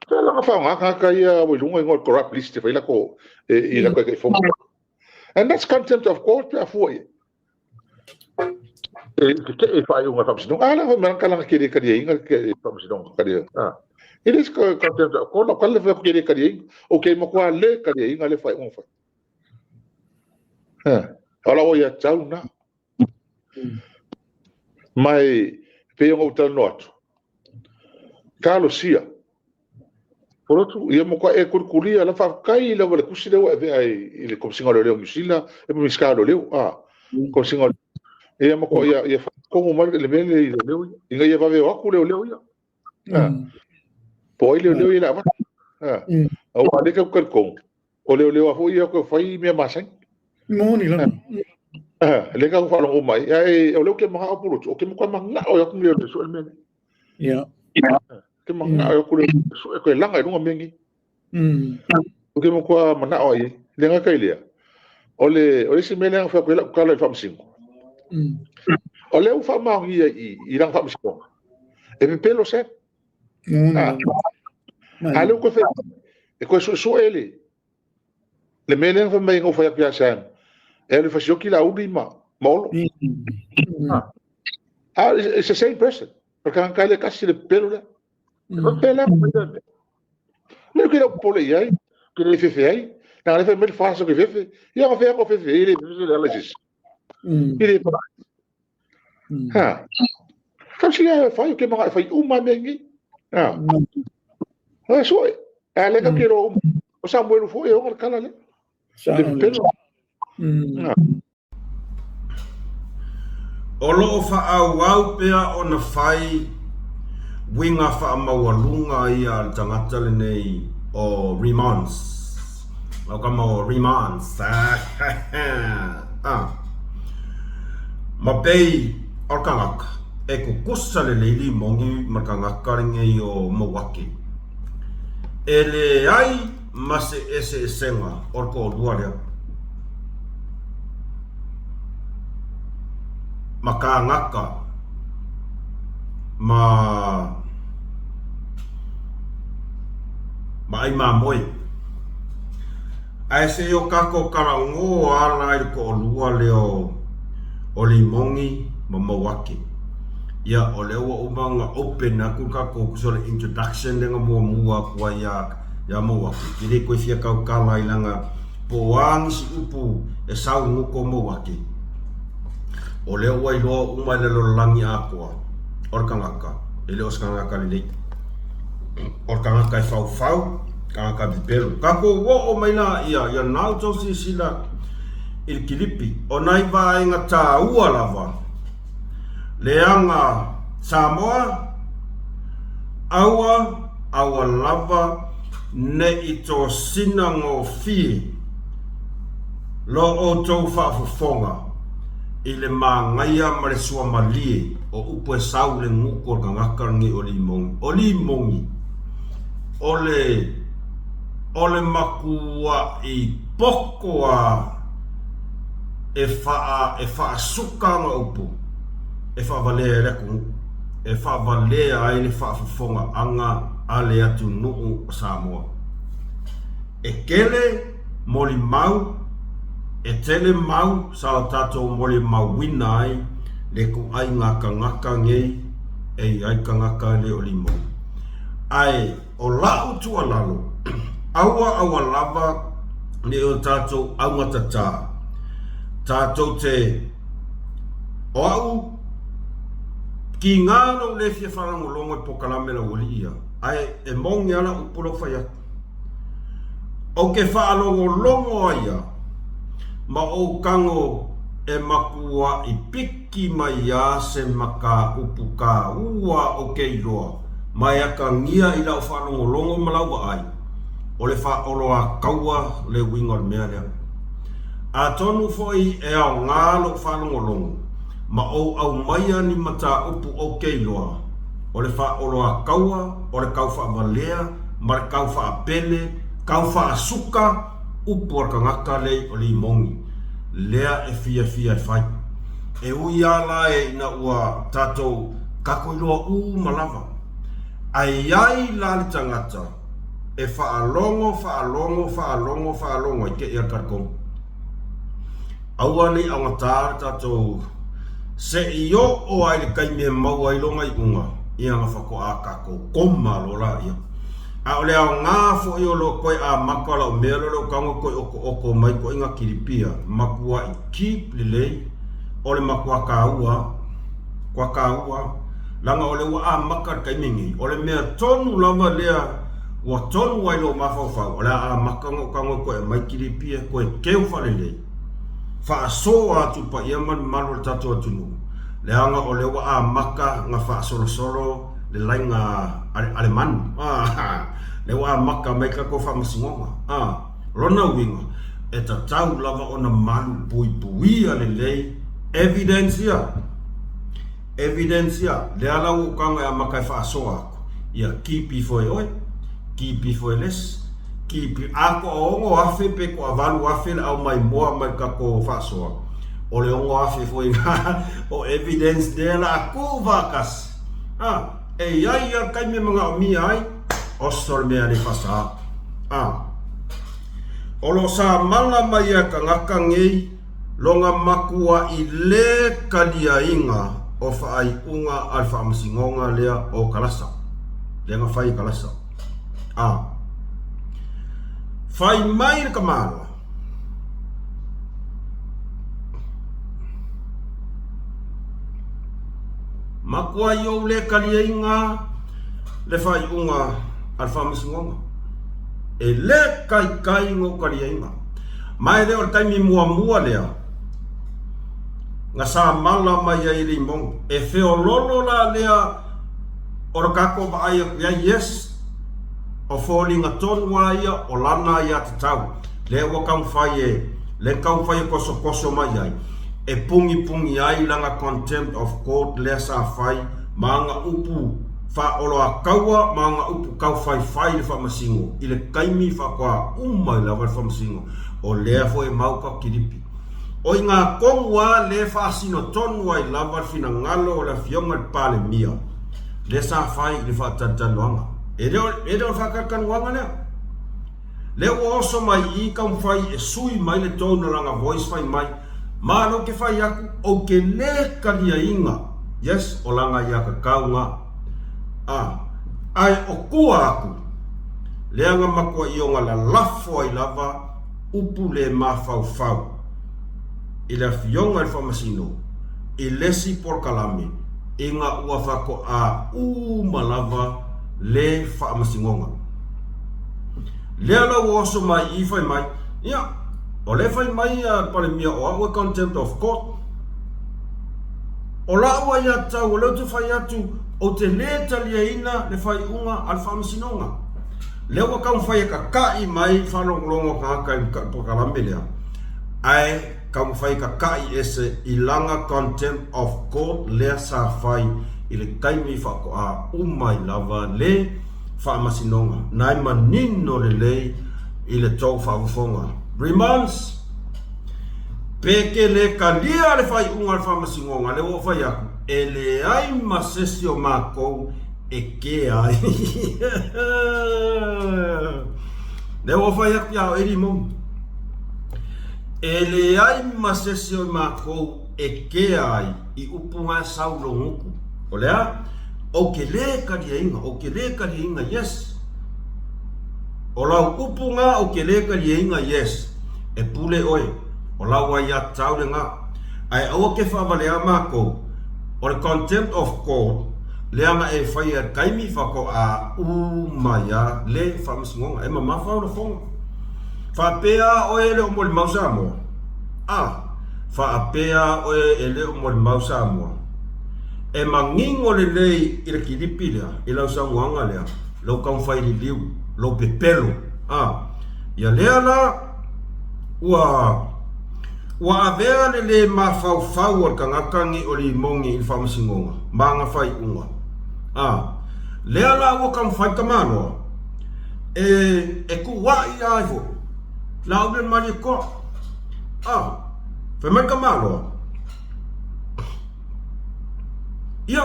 Te langa whaonga kāka ia o i lunga i ngā corrupt list te whai lako e, i lako e kei whonga. And that's contempt of court pe afua ia. E te e whai unga whamsinonga. Ah, la whamanga kalanga kere kari inga ke whamsinonga kari. Ah. It is contempt of court. Kale whai kere kari inga. O ke makua le kari inga le whai unga whai. Ha. Ola o ia tau na. Mai pe o tau no atu. Kalosia. Polotu, ia mo e kurikulia la fa kai la wale kusi le wa ve ai i le komsinga le leo New e mo miska le leo ah komsinga ia mo ko ia ia fa ko mo le mele i le leo inga ia va ve aku le leo ia ah po i le leo ia la va ah o ale ka ka ko o leo leo afo ia ko fai mea masai Moni la. Ah le ka fa lo mai ai o leo ke manga o polotu o ke mo ka manga o ia ku leo so le mele Yeah. Ke manga o ku le so e ko langa i lunga mengi. O ke mo kwa mana o ai le nga kai lea. O le o le si mele nga fa ko la kala i fa msingo. O le u fa ma ngi i i lang fa msingo. E pe pelo se. Ah. A le ko fe e ko so so ele. Le mele nga fa mai ngo fa ya sa. E le fa sioki la uli ma molo. Ah, it's the same person. Porque han kai le kasi le pelo le. E pelo le. Le ke le pole ai, ke le fefe ai. Na le fe mel fa so ke fefe. Ia ko fe ko fefe ile fefe le ala sis. Ile pa. Ha. Ka si ia fa ke manga fa uma mengi. Ha. Ha so a le ka ke ro o Samuel fo e o kala le. Le pelo. Ha. O loo faaauau pea ona fai uiga faamaualuga ia a le tagata lenei o Remons. Lau kama o Remons. Ah. Ma pei o le tagata e kukusa lelei limogi ma le tagata lenei o Mauake. E leai ma se eseesega o le toalua lea. Ma kānaka ma ma ʻai mamoe. Ae se i o kākou kalagō ala i le toalua lea o Limogi ma Mauake. Ia, o lea ua uma ona open atu le kākou tusa o le introduction lea na muamua atu ai ia ia Mauake. Ke le koe fia tautala i lana po o a nisi upu e sau guto Mauake. O lea ua iloa uma e le lalolagi atoa, o le tagata, e le o se tagata lelei. O le tagata e faufau, tagata pepelo. Kākou oo mai la ia, ia nau tou silasila i le kilipi, o nai vaega tāua lava, leaga Samoa, aua, aua lava ne i tosina gofie lo outou faafofoga i le magaia ma le suamalie o upu e sau le gutu o le tagata lenei o Limogi. O Limogi, o le, o le matuaʻi poto a e faa, e faasuka ana upu e faavalea ai le atunuu, e faavalea ai le faafofogaaga a le atunuu o Samoa. E tele molimau, e tele mau sa o tatou molimauina ai le ituaiga tagata nei e i ai tagata le o Limogi. Ae o la'u tuualalo, aua aua lava ne i o tatou augatatā, tatou te o a'u kīgā lou le fia faalogologo i pokalame laualii ia, ae e moni a la'u upu lau fai atu. Ou ke faalogologo ai a ma ou kago e makuaʻi piki mai a se mataupu kāua o ke iloa ma e akagia i lau faalogologo ma lau vaai, o le faaoloataua le uiga o le mea lea. Atonu foi e aoga lou faalogologo ma ou aumaia ni mataupu o ke iloa, o le faaoloataua, o le kau faavalea ma le kau faapele, kau faasuka, upu a le tagata lei o Limogi, lea e fiafia e fai. E ui a la e ina ua tatou kako iloa uma lava. Ae i ai la le tagata e faalogo, faalogo, faalogo, faalogo ai te ia tatou. Aua ne i augata le tatou se i oo ai le taimi e maua ai lona iuga, ia ona faatoa tatou koma loa laia. A o le aoga foi o lo toe amata o lau mea lea o lou tago toe otooto mai ituaiga kilipi ia, matuai keep lelei, o le matua taua lava, matua taua lava. Leaga o lea ua amata le taimi lenei, o le mea tonu lava lea ua tonu ai lou mafaufau, o le a amata ona ou tago e toe aumai kilipi ia toe teu faalelei, faasoa atu i paia ma le mamalu o le tatou atunuu, leaga o lea ua amata ona faasolosolo le laina a le manu, lea ua amata mai tatou faamasinoga. O lona uiga, e tatau lava ona malupuipuia lelei evidence ia. Evidence ia, lea la ua ou tago e amata e faasoa atu, ia keep ifo e oe, keep ifo e le isi, keep, a toa 6,000 pe toa 8,000 le aumai moa mai le tatou faasoa, o le 6,000 foi lena o evidence lea la a tuu faatasi, a, e i ai lava le taimi e manaomia ai, oso le mea e le faasa. A, o lo o samala mai e tagata nei lona matuaʻi lē kaliaina o faaiuga a le faamasinoga lea o Kalasa, lea na fai e Kalasa. A fai mai le tamaloa, Matuaʻi ou lē kaliaina le faaiuga a le faamasinoga. E lē taitai ona ou kaliaina. Ma e le o le taimi muamua lea na samala mai ai le Limoni. E feololo la lea o le tatou vaai atu i ai, yes, o foliga tonu lava ia o lana aiatatau, lea ua taumafai e, lea na taumafai e tosotoso mai ai, e pugipugī ai lana contempt of court lea sa fai ma ana upu faaoloataua ma ana upu taufaifai i le faamasino i le taimi faatoa uma ai lava le faamasino, o lea foi e mau ka kilipi. O i ngā tonu a lea e faasino tonu ai lava le finagalo o le Afioga i le Palemia lea sa fai i le faatalitalinuaga. E le o, e le o le faatalitalinuaga lea. Lea ua oso mai i i taumafai e sui mai le tone o lana voice fai mai, Malo ke fai aku, ou ke lē kaliaina, yes, o lana aiatatau na. A, ae o tua aku, lea na matuaʻi ona lalafo ai lava upu lē mafaufau i le Afioga i le Faamasino i lesi polokalame ina ua faatoa uma lava le faamasinoga. Lea la ua oso mai i fai mai, ia, o lea fai mai a Palemia o au e contempt of court. O la'u aiatatau o lea ou te fai atu ou te lē taliaina le faaiuga a le Faamasinoga. Lea ua taumafai e kaka'i mai faalogologo a tagata i le polokalame lea, ae taumafai e kaka'i ese i lana contempt of court lea sa fai i le taimi faatoa uma ai lava le Faamasinoga. Na e manino lelei i le tou faafofoga. Remonds, Pe ke le kalia le faaiuga a le Faamasinoga, lea ua ou fai atu, e leai ma sesi o matou e kea ai. Lea ua ou fai atu ia oe Limoni, e leai ma sesi o matou e kea ai i upu na e sau i lou gutu. O le a? Ou te lē kaliaina, ou te lē kaliaina, yes. O lau upu na ou te lē kaliaina, yes. E pule oe, o lau aiatatau lena. Ae aua ke faavaleā matou, o le contempt of court lea na e faia i le taimi faatoa uma ai a le faamasinoga. E mamafa au lafoga. Faapea oe e le o molimau Samoa? A, faapea oe e le o molimau Samoa? E manino lelei i le kilipi lea, i lau saunoaga lea, lou taumafai liliu, lou pepelo, a. Ia lea la, ua, ua avea le lē mafaufau o le tagata nei o Limoni i le faamasinoga ma ana faaiuga, a. Lea la ua taumafai tamaloa e, e tuuaʻi ai foi Laauli o le Malietoa, a. Fai mai le tamaloa. Ia,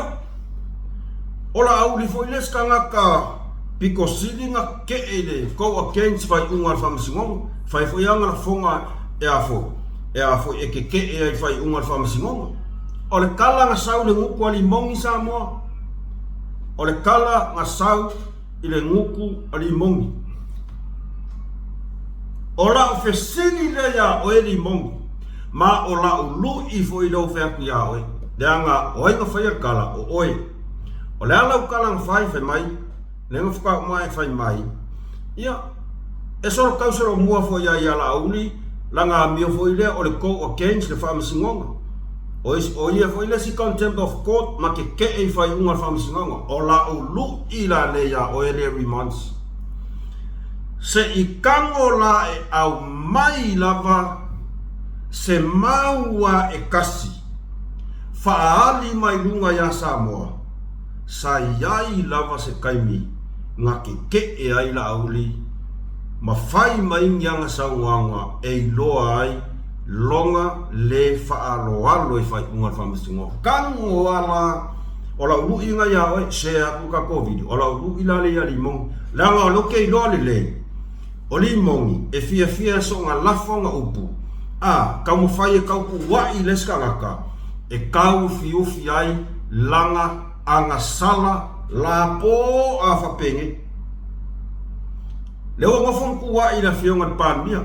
O Laauli foi le isi tagata pito sili na ke'e i le go against faaiuga a le Faamasinoga. Fai foi ana lafoga e a foi, e a foi e keke'e ai i faaiuga a le Faamasinoga. O le tala na sau i le gutu a Limogi Samoa, o le tala na sau i le gutu a Limogi. O la'u fesili lea iā oe Limogi, ma o la'u lu'i foi lea ua fai atu iā oe, leaga o ai na faia le tala, o oe. O le a lau tala na fai, fai mai, lea na faatoa uma e fai mai, ia, e solo tau solomua foi ia ia Laauli, lana amio foi lea o le go against le faamasinoga. O, o ia foi le isi contempt of court ma keke'e i faaiuga a le faamasinoga. O la'u lu'i la lea iā oe Larry Mons. Se i tago la e aumai lava se mau a e kasi faaali mai luga iā Samoa, sa i ai lava se taimi na kekeʻe ai Laauli ma fai mai ni ana saunoaga e iloa ai lona lē faaaloalo i faaiuga o le Faamasinoga. Tago a la o lau luʻi na iā oe, share atu le tatou video, o lau luʻi la lea iā Limogi, leaga o lea ou te iloa lelei, o Limogi e fiafia e soona lafo ana upu, a taumafai e tautuuaʻi i le isi tagata e tauufiufi ai lana agasala lapo a faapenei. Lea ua nofo ma tuuaʻi i le Afioga i le Palemia.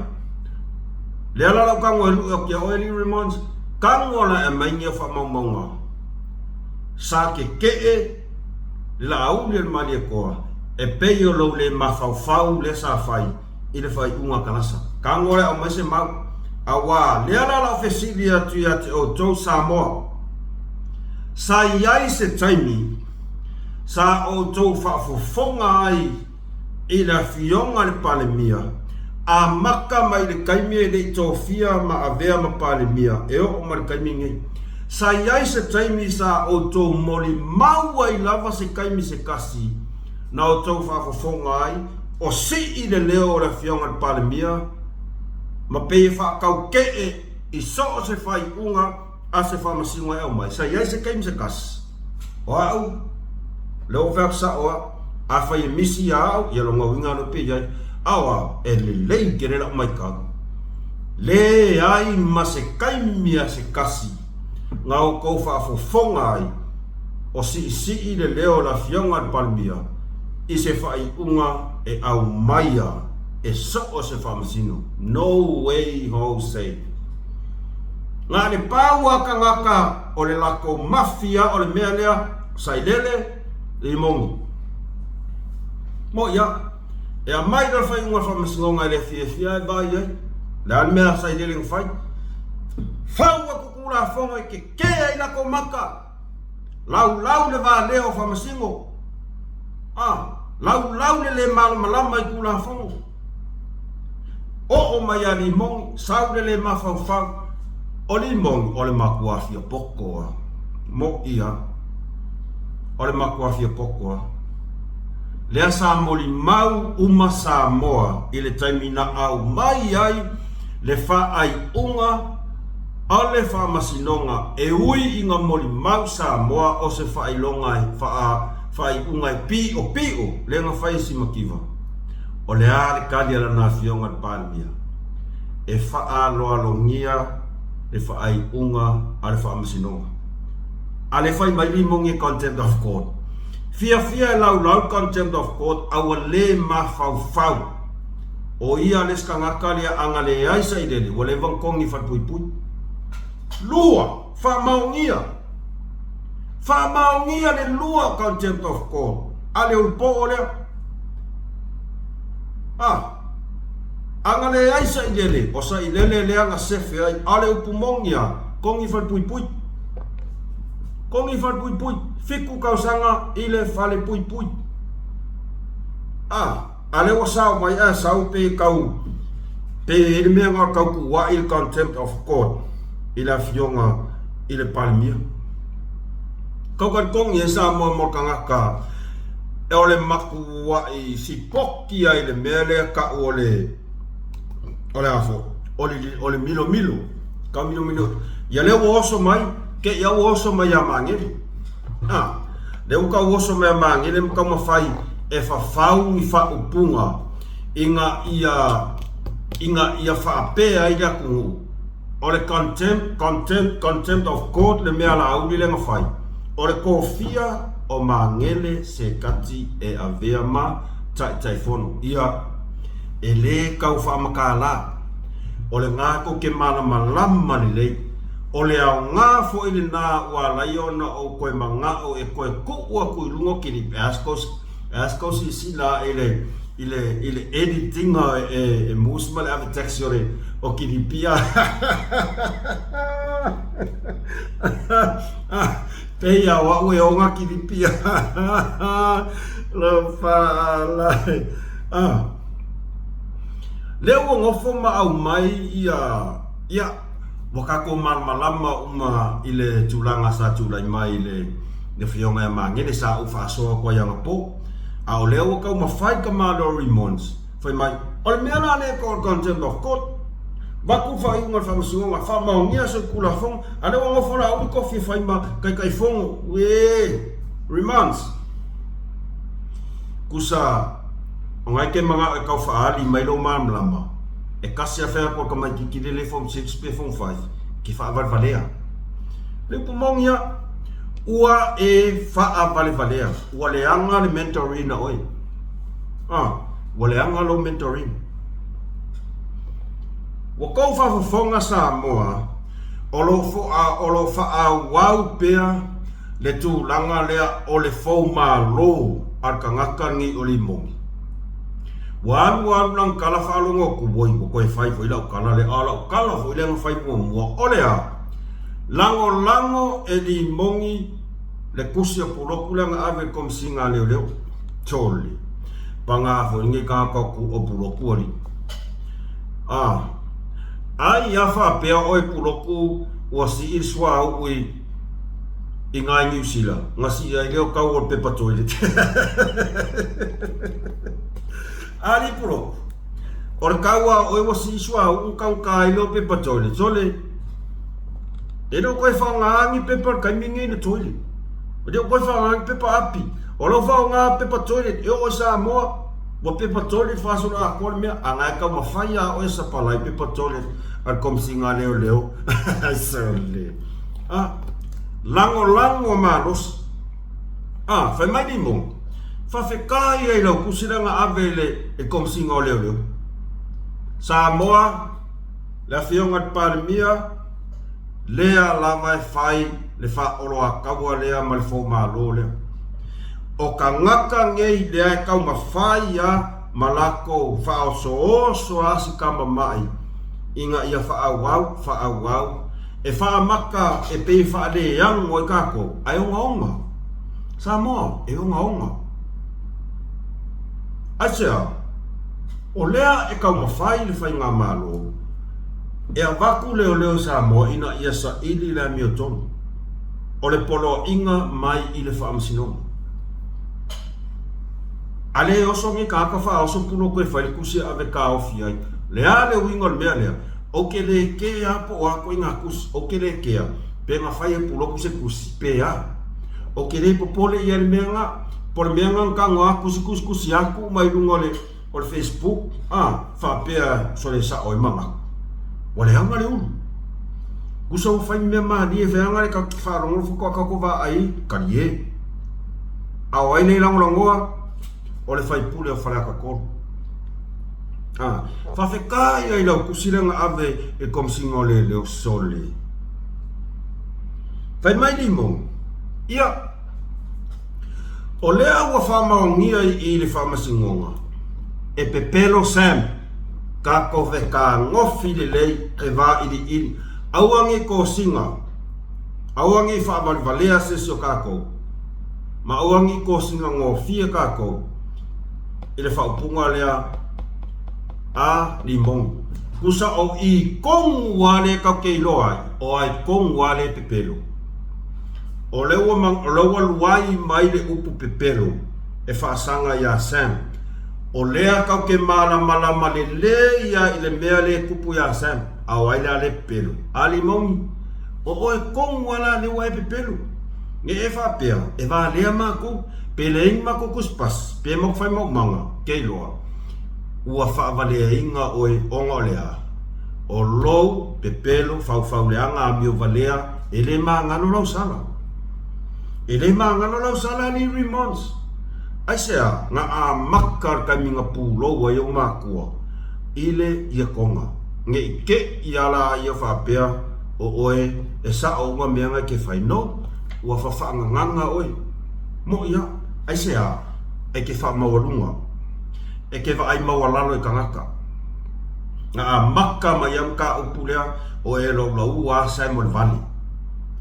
Lea la lau tago e luʻi atu ia oe Lee Remons, tago la e aumai nia faamaumauga sa kekeʻe le Laauli a le Malietoa e pei o lou le mafaufau lea sa fai i le faaiuga a Kalasa. Tago la e aumai se mau. Auā, lea la lau fesili atu ia te outou Samoa, sa i ai se taimi sa outou faafofoga ai i le Afioga a le Palemia, amata mai le taimi e le i tofia ma avea ma Palemia e oo mai le taimi lenei. Sa i ai se taimi sa outou molimau ai lava se taimi se tasi na outou faafofoga ai o sii le leo o le Afioga i le Palemia ma pei e faataukee i so o se faaiuga a se faamasino e aumai, sa i ai se taimi se tasi, o au, lea ua fai atu sao au, afai e misi ia au, ia lona uiga lea pe i ai, a o au, e lelei tele lau maitau, leai ma se taimi a se tasi na outou faafofoga ai o siisii le leo o le Afioga i le Palemia i se faaiuga e aumaia e so o se faamasino. No way Jose! Na le pau a tagata o le latou mafia o le mea lea, sailele, limogi. Moʻi a. E aumai loa le faaiuga o le faamasinoga e le fiafia e vaai ai. Le a le mea a sailele na fai? Fau atu Tulafono e kekē ai latou maka. Laulau le valea o Faamasino. A, laulau le le malamalama i Tulafono. Oo mai ia Limogi, sau le le mafaufau. O Limogi, o le matua fia poto a. Moʻi a. O le matua fia poto a. Lea sa molimau uma Samoa i le taimi na aumai ai le faaiuga a le Faamasinoga e ui i nga molimau Samoa o se faailoga e faaiuga e piʻopiʻo lea na fai e Simakiva. O le a le tali a lana Afioga i le Palemia? E faaaloalogia le faaiuga a le Faamasinoga. A le fai mai limogi e contempt of court. Fiafia e laulau le contempt of court a ua le mafaufau. O ia le isi tagata lea a na leai sailele ua leva ona togi i falepuipui. Lua, faamaonia. Faamaonia le lua contempt of court a le ulupoo lea. A, a na leai sailele, o sailele lea na sefe ai, a o le upu moni a, togi i falepuipui. Togi i falepuipui, fitu tausaga i le falepuipui. A. A lea ua sao mai ae sau pe tau pe i ai le mea na tau tuuai le contempt of court i le afioga i le Palemia. Tau talitonu i ai Samoa mo le tagata e o le matuai sipoki ai le mea lea tau o le o le a foi o le o le milomilo tau milomilo ia lea ua oso mai te i a ua oso mai ia Magele. A. Lea ua tau oso mai a Magele ma taumafai e fafau ni faaupuga ina ia ina ia faapea ai le atunuu o le contempt, contempt, contempt of court le mea a Laauli lea na fai. O le tofia o Magele Sekati e avea ma Taitaifono. Ia, e lē tau faamatala. O lena tou te malamalama lelei. O le aoga foi lena ua ala ai ona ou toe manao e toe tuu atu i luga o kilipi. Ask kou silasila i le i le i le editing e e Moose ma le ave taxi o le o kilipi a. Pei a o au e ona kilipi a. Lofaalai. Ah. Lea ua nofo ma aumai ia ia Ua tatou malamalama uma i le tulaga sa tulai mai i le Afioga ia Magele sa ou faasoa atu ai anapo. A o lea ua taumafai ka Malo Remons, fai mai, o le mea la lea e contempt of court, vaku le faaiuga a le Faamasinoga, faamaonia solitulafono, a lea ua nofo Laauli tofi e fai ma Taitaifono, uee, Remons. Kusa, o na e te manao e tau faaali mai lou malamalama, E kasi a fai atu a tamaititi lele form 6 pe form 5 ke faavalevalea. Le upu moni a, ua e faavalevalea, ua leaga le mentoring a oe. Ah, ua leaga lou mentoring. Ua tou faafofoga Samoa, o lo o lo o faaauau pea le tulaga lea o le foumalo a le tagata lenei o Limoni. Ua alu alu lana tala faalogo atu, oi, ua toe fai foi lau tala lea, a o lau tala foi lea na fai muamua, o le a? Lagolago e Limoni le tusi a Pulotu lea na ave i le Komesina a Leoleo. Sole, paga foi lenei tagata o Pulotu alii. A, ai a faapea oe Pulotu ua sii le suauu i i ngā i Niu Sila, na sii ai lea o tau o le pepa toilet. Ali Pulotu, o le tau a oe ua sii suauu taugata ai lea o pepa toilet. Sole, e le o toe faaaoga ni pepa i le taimi lenei i le toilet. E le o toe faaaoga ni pepa api. O lau faaaoga pepa toilet, e oo i Samoa, ua pepa toilet faasoloatoa le mea, a na e taumafai lava oe e sapalai pepa toilet a le Komesina a Leoleo. Sole. A, lagolago malosi. A, fai mai Limoni, Faafetai ia i lau tusi lea na ave i le Komesina o Leoleo. Samoa, le Afioga i le Palemia, lea lava e fai le faaoloataua lea ma le foumalo lea. O tagata nei lea e taumafai a ma latou faaosooso a si tama mai ina ia faaauau, faaauau, e faamata e pei e faaleano ai tatou, ae ogaoga. Samoa, e ogaoga. Aisea? O lea e taumafai le Faigamalo e avatu leoleo i Samoa ina ia saili le amiotonu o le poloaiga mai i le Faamasinoga. A le oso nei tagata faaoso pulotu e fai le tusi e ave taofi ai. Le a le uiga o le mea lea? Ou te le kea po o a koina tusi, ou te le kea pe na fai e pulotu se tusi, pe a. Ou te le popole i ai le mea na, po o le mea na na tago a tusi tusi tusi atu mai luga o le o le Facebook, a, faapea sole sao ai manatu. Ua leaga le ulu. Kusa ua fai mea malie fai aga le tatou faalogologo faatoa tatou vaai, talie. A o ai lea e lagolagoa? O le faipule o Faleata 3. A, faafetai ai lau tusi lea na ave i le Komesina o Leoleo, sole. Fai mai Limoni, ia, o lea ua faamaonia i i le Faamasinoga, e pepelo Sam, tatou fetagofī lelei e vailiili, aua ne i kosina, aua ne i faavalevalea se isi o tatou, ma aua ne i kosina gofie tatou i le faaupuga lea a Limoni. Tusa o i tonu lava lea tatou te iloa ai, o ai tonu lava lea e pepelo. O lea ua, o lea ua luai mai le upu pepelo e faasaga iā Sam. O lea tatou te malamalama lelei lava i le mea lea e tupu iā Sam, a o ai la lea e pepelo? A Limoni, o oe tonu lava la lea ua e pepelo. Ne e faapea, e valea makou, pe leai ni makou tusipasi, pe makou fai maumaga, ke iloa, ua faavaleaina oe ona o le a? O lou pepelo faufau leaga amio valea, e le magalo lau sala. E le magalo lau sala alii Remons. Aisea, na amata le taimi na pulou ai ou makua i le iakoga, ne i te i ala ia faapea o oe e sa'o uma mea na e te fai. No, ua fafaagagaga oe. Moʻi a. Aisea, e te faamaualuga, e te vaai maualalo i tagata. Na amata mai ia mataupu lea o e laulaua a Sam o le vale,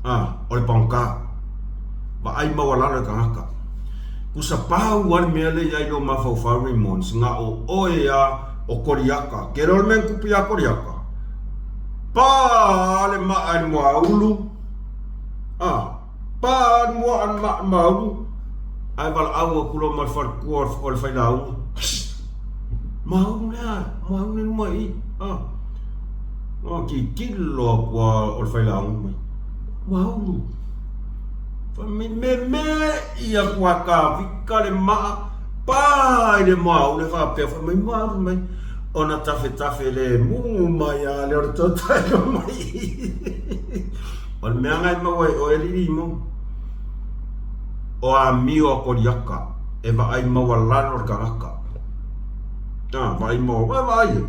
a, o le pagota. Vaai maualalo i tagata. Kusa pau a le mea lea i ai lou mafaufau Raymond, na o oe a o Koliata. Ke loa le mea na tupu ia Koliata? Pa le maa i le muaulu, a, pa le muaa i le maa i le muaulu, ae valaau atu loa ma le faletua o le failauga. Muaulu lea, muaulu lea luma i i, a. Na tilotilo atu lava o le failauga mai, muaulu. Fai mai, meme'i atu lava e tavita le maa, pa i le muaulu e faapea, fai mai, muaulu mai. Ona tafetafe lemu mai lava lea o le tota i luma i i. O le mea lena e maua ai oe alii Limoni. O amio a Koliata e vaai maualalo le tagata. A, vaai maualalo, e vaai e.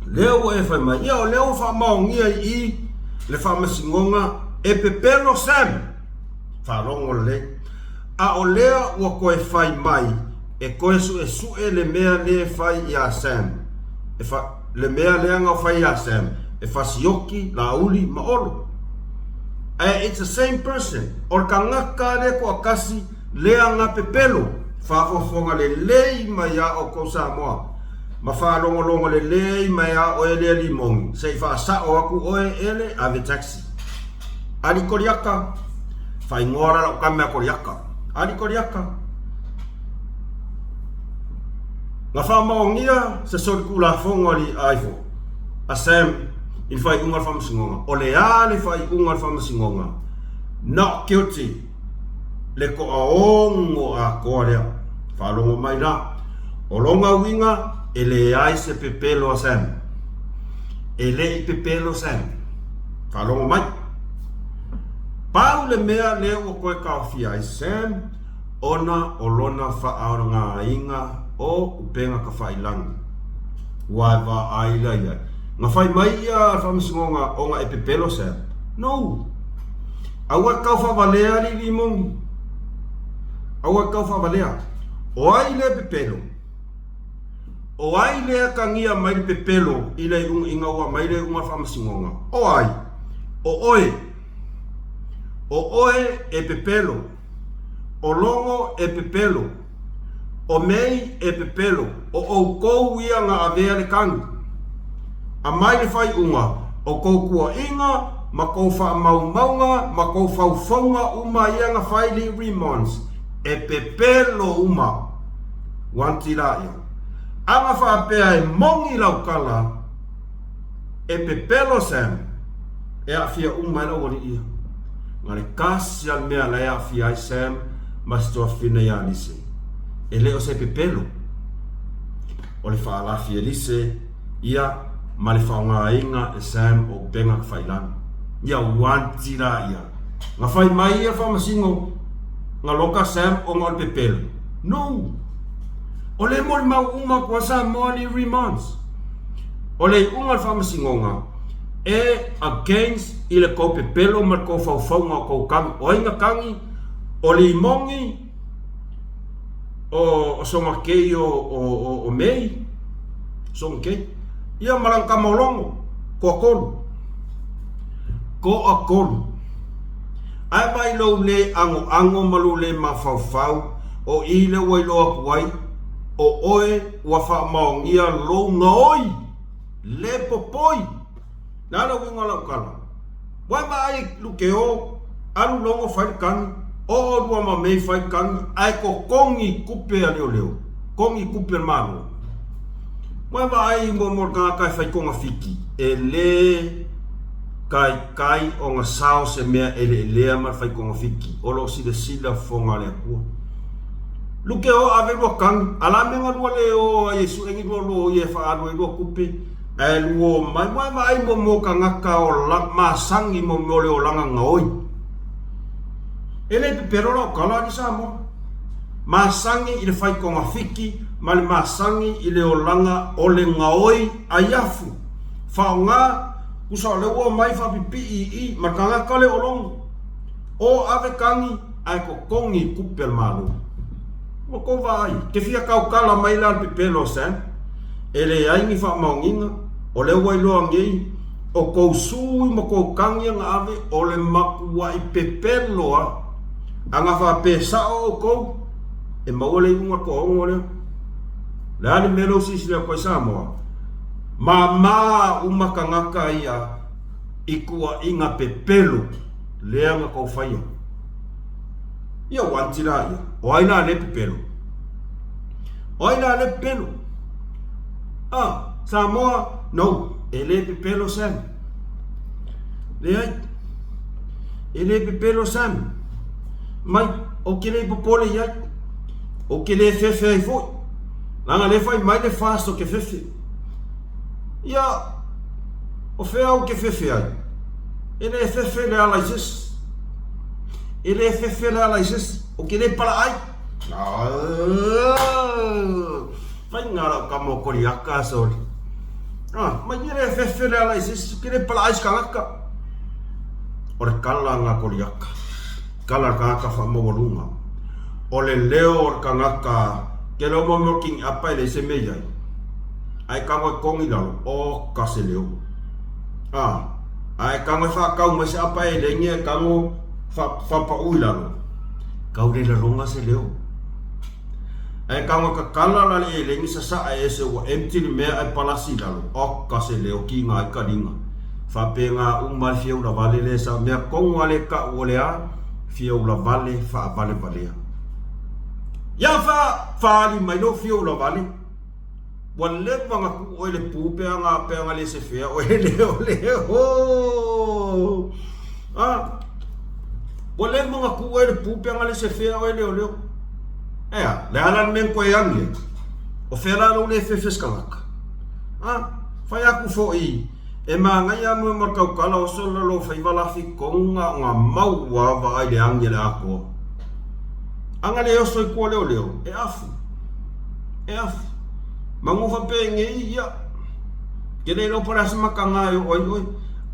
Lea ua e fai mai, ia o lea ua faamaonia i i le faamasinoga e pepelo Sam. Faalogo lelei. A o lea ua toe fai mai e toe suesue le mea lea e fai iā Sam, e fa, le mea lea na fai iā Sam, e fasioki, Laauli ma Olo. Ae it's the same person, o le tagata lea toatasi lea na pepelo. Faafofoga lelei mai iā outou Samoa, ma faalogologo lelei mai iā oe lea Limoni, se i faasao atu oe ele ave taxi. Ali Koliata, faaigoa la lau tama ia Koliata. Ali Koliata. Na faamaonia se solitulafono a Liaifo a Sam i le faaiuga o le faamasinoga. O le a le faaiuga o le faamasinoga? Not guilty. Le toaono atoa lea. Faalogo mai la. O lona uiga, e leai se pepelo a Sam. E le i pepelo Sam. Faalogo mai. Pau le mea lea ua toe taofia ai Sam, ona o lona faaaogaina o upega tafailagi. Ua e vaai la i ai. Na fai mai ia le faamasinoga ona e pepelo Sam. No! Aua e tau faavalea alii limoni. Aua e tau faavalea. O ai lea pepelo? O ai lea atagia mai le pepelo i le iuga ina ua aumai le iuga o le faamasinoga? O ai? O oe. O oe e pepelo. O Logo e pepelo. O Mei e pepelo. O outou ia na avea le tagi. Amai le faaiuga o kou tuuaiga ma kou faamaumauga ma kou faufauga uma ia na fai li Remons e pepelo uma. Wanti laia. Ana faapea e moni lau tala, e pepelo Sam, e aafia uma ai le aualii ia. Na le kasi a le mea la e aafia ai Sam ma si tuafafine ia Lise. E le o se pepelo. O le faalafi e Lise ia ma le faaaogaina e Sam o upega tafailagi. Ia wanti laia. Na fai mai ia faamasino na loka Sam ona o le pepelo. No! O le molimau uma kua Samoa ni remands. O le iuga o le faamasinoga e against i le kou pepelo ma le kou faufauga o kou kagi. O ai na kagi? O Limoni, o Sogakei o, o, o, o Mei, Sogakei, ia ma lana tama o Logo, toatolu. Toatolu. Ae vaai lou le agoago ma lou le mafaufau, o i lea ua iloa atu ai, o oe ua faamaonia lou gaoi, le popoi. Le a le uiga o lau tala? Ua e vaai lukeo, alu logo fai le tagi, oo lua ma mei fai le tagi, ae totogi tupe a leoleo, togi tupe a le Malo. Ua e vaai mo mo le tagata e fai togafiti, e le. Taitai ona sao se mea eleelea ma le faitogafiti o lo o silasila fofoga a le Atua. Luke o ave lua kagi, a la mea na lua le o ai e sue ni lua loia e faaalu ai lua tupe, ae lua omai, ua e vaai mo mea o tagata o la, masani mo mea o le olaga gaoi. E le pepelo lau tala alii Samoa. Masani i le faitogafiti ma le masani i le olaga o le gaoi aiafu. Faaaoga, tusa o lea ua omai faapipii i i ma le tagata lea o Logo. O ave kagi ae totogi i tupe a le Malo. Ua tou vaai, te fia tautala mai la le pepelo a Sam, e leai ni faamaoniga, o lea ua iloa nei, o tou sui ma tou kagi na ave o le matuai pepelo a. A na faapea sao outou, e maua le iuga toaono lea. O le a le mea lea ua silasila atu ai Samoa? Mama uma tagata ia i tuuaiga pepelo lea na tou faia. Ia ua anti la ia. O ai la lea pepelo? O ai la lea pepelo? Ah, Samoa, no, e le pepelo Sam. Leai. E le pepelo Sam. Mai, ou te le popole i ai. Ou te le fefe ai foi. Leaga lea fai mai le fast o ke fefe. Ia, o fea ou te fefe ai? E le fefe le ala i se isi. E le fefe le ala i se isi. Ou te le palaai. Faiga lau kama o Koliaka, sorry. Ah, mai e le fefe le ala i se isi. Ou te le palaai se tagata. O le kala nga Koliaka. Kala le tagata faamaualuga. O le leo o le tagata, ke leo mo mea o kini apa e leai se mea i ai. Ae tago e kogi i lalo, oka se leo. A, ae tago e faatau mai se apa e legi ae tago faapauu i lalo, kau le laloga se leo. Ae tago e kakala la le elegi sasaa ese ua empty le mea ae palasi i lalo, oka se leo kiga ai kaliga. Faapena uma le fia ulavale lea sa mea tonu a le tau o le a fia ulavale faavalevalea. Ia fa faali mai lou fia ulavale. Ua leva na tuu oe le pu pe aga pe aga le sefea oe leo leo. Ah. Ua leva na tuu oe le pu pe aga le sefea oe leo leo. Ea, le a la le mea na toe agi ai? O fea la lou le fefe se tagata? Ah, fai aku foʻi e manaia mo ma tautala oso la lou faiva lafi tonu na o na mau ua vaai le agi a le atoa. Aga le oso i tua leoleo, e afu. E afu. Manu faapenei, ia, ke le iloa po o le a se makaga e oo ai oe,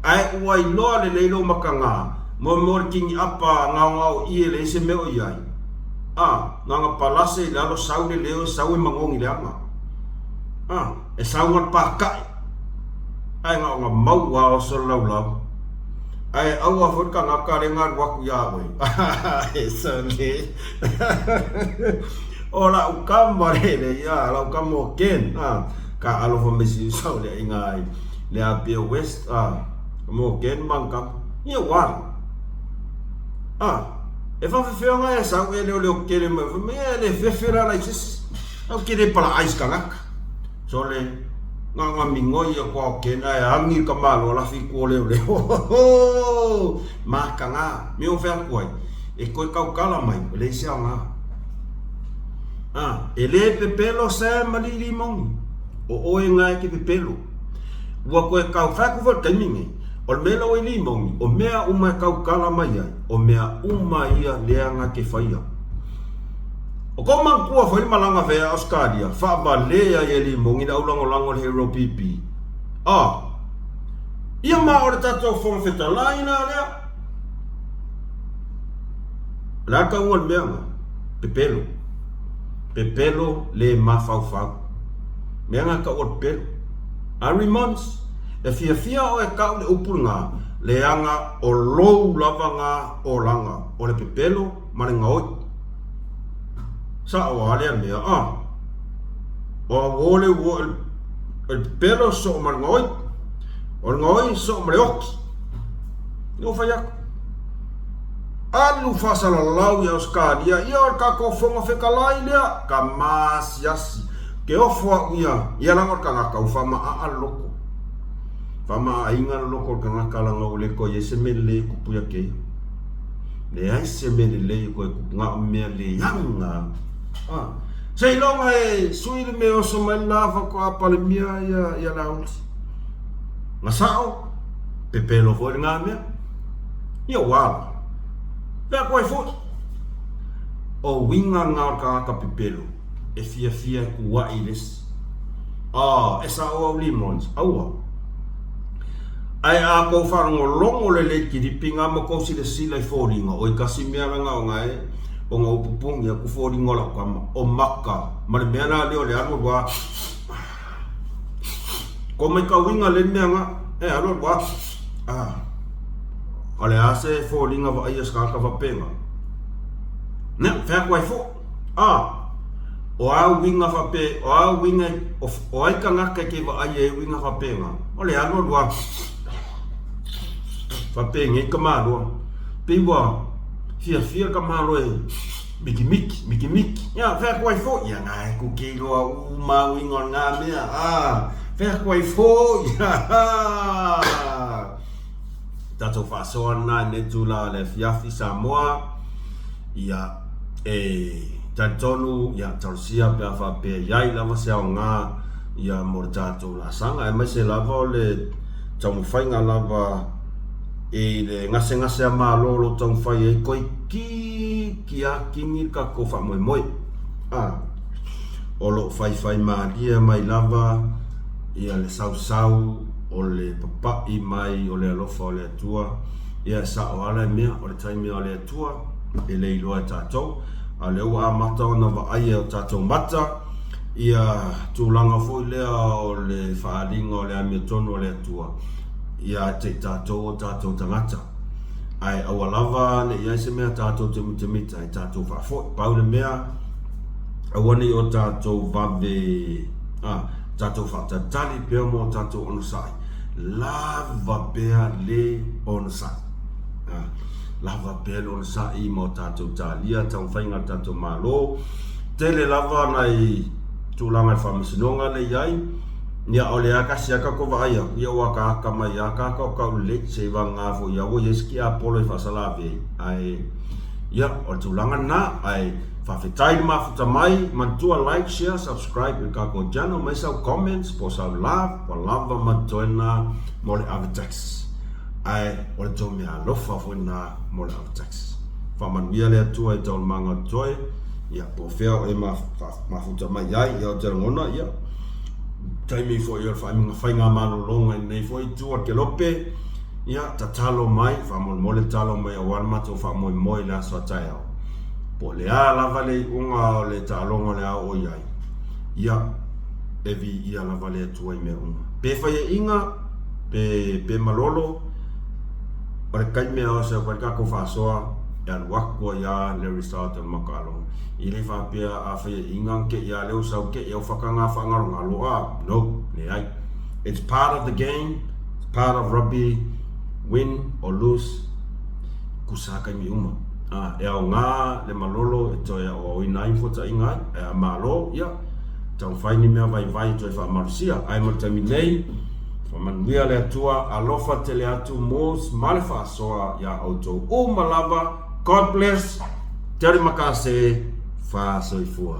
ae ua iloa lelei lou makaga, mo mea o le kiniʻapa gaogao ʻie leai se mea o i ai. A, na ona palase i lalo sau le leo e sau e magogi leaga. A, e sau ma le pākaʻi, ae na ona mau lava oso le laulau. Ae aua foi le tagata lea na alu atu iā oe. E sole. O lau kama lele, ia, lau kama o Ken, a, ka alofa mai si sau lea i ngā le Apia West, a, mo Ken mang kama. Ia wala. A, e whawhewheanga e sau e leo leo kele mai, wha mai e le whewhe la lai sisi. Au kele pala ice kanaka. Sole, ngā ngā mingoi a kua o Ken, ae angi ka malo lafi kua leo leo. Mā ka ngā, me o whea kuai, e koe kaukala mai, o le isi ao ngā. A, e le pepelo Sam Alilimongi, o oe ngā e ke pepelo. Ua koe kau whai ku whai taimi nei, o le mea lau e Limongi, o mea uma e kaukala mai ai, o mea uma ia lea ngā ke whaia. O ko mangkua foi le malaga vea Australia, faavalea ai e Limongi le aulagolago le Hero PP. A, ia ma o le tatou Fofoga Fetalai la lea. O le a tauga o le mea na? Pepelo. Pepelo le mafaufau. Mea na tau o le pepelo. A Remons, e fiafia oe tau le upu lena, leaga o lou lava na olaga, o le pepelo ma le gaoi. Sao a lea mea, a. O a uo le uo e le pepelo soo ma le gaoi. O le gaoi soo ma le oki. No fai aku. Alu faasalalau i Ausetalia, ia o le tatou Fofoga Fetalai lea, ka maasiasi. Ke ofo a'u ia, ia laga o le tagata ua faama'a le loto. Faamaaiga le loko o le tagata leaga ua le toe i ai se mea lelei e tupu ia te ia. Leai se mea lelei e toe tupu, na o mea leaga. Ah. Seiloga e sui le mea oso mai le la faatoa Palemia ia, ia Laauli. Na sao, pepelo foi lena mea. Ia ua ala. Fea atu ai foi. O uiga na o le tagata pepelo e fiafia e kuaʻi i le isi. Ah, e sao au lemons, aua. Ae a tou faalogologo lelei i kilipi na ma tou silasila i foliga, oi kasi mea lana ona e ona ou pupuni atu foliga o lau tama, o maka ma le mea la lea o le alu alu a Kou maitauina le mea na, e alu alu a ah. O le a se foliga vaaia se tagata faapena? Nya, fai atu ai foi. A, o a uiga fape, o a uiga, o, o ai tagata e te vaaia e uiga faapena? O le alu alu a fapenei ka maloa. Pei ua fiafia ka malo e mikimiki, mikimiki. Ia, fai atu ai foi. Ia, na e ku ke iloa uma uiga o lena mea. A, fai atu ai foi. Tatou faasoa lena i lenei itula o le afiafi Samoa. Ia, e talitonu, ia, talosia pe a faapea e i ai lava se aoga, ia, mo le tatou laasaga, aemaise lava o le taumafaiga lava i le gasegase a Malo o lo o taumafai ai toeitiiti lava kini le tatou faamoemoe. A, o lo o faifaimalie mai lava ia le sausau o le papai mai o le alofa o le Atua, ia e sao lava le mea, o le taimi o le Atua e le iloa e tatou, a o lea ua amata ona vaaia e o tatou mata ia tulaga foi lea o le faaaliga o le amiotonu a le Atua ia te i tatou o tatou tagata. Ae aua lava ne i ai se mea tatou te mitamita ai, tatou faafoi. Pau le mea, aua ne i o tatou vave, a, tatou faatalitali pea mo o tatou onosai. Lava pea le onosai. A, lava pea le onosai ma o tatou talia taumafaiga a le tatou Malo. Tele lava nai tulaga i le faamasinoga lea i ai, ia o lea kasi lava tatou vaai atu, ia ua akaaka mai lava akaaka o tau lelei, seiavagana foi ia ua i ai se tiapolo e faasalave ai. Ae, ia, o le tulaga lena, ae faafetai le mafuta mai, manatua like, share, subscribe i le tatou channel, aumai sau comments po o sau love, ua lava ma totoe lena mo le ave tax. Ae o le tou meaalofa foi lena mo le ave tax. Faamanuia le Atua i taualumaga o totoe, ia, po o fea o e mafuta mai ai, ia, ou te lagona, ia, taimi foi o le faigamalologa i lenei foi itu o le kelope, ia, tatalo mai, faamolemole tatalo mai aua le matou faamoemoe i le aso a taeao. Po o le a lava le iuga o le taaloga o le a oo i ai, ia, e viia lava le Atua i mea uma. Pe faiaina, pe, pe malolo, o le taimi e oso ai le tatou faasoa e alu atu ai lava le result o le makaaloga. E le faapea a faiaina te i a lea ua sau te i au whakangā whaangarongaro a, no, leai. It's part of the game, it's part of rugby, win or lose, kusa kaimi uma. A, e aoga le malolo e toe aoaoina ai ma fuataʻiga ai, ae a malo, ia, taumafai ni mea vaivai e toe faamalosia. Ae mo le taimi nei, Faamanuia le Atua, alofa tele atu mos ma le faasoa iā outou uma lava. God bless. Terima kasih. Faasoifua.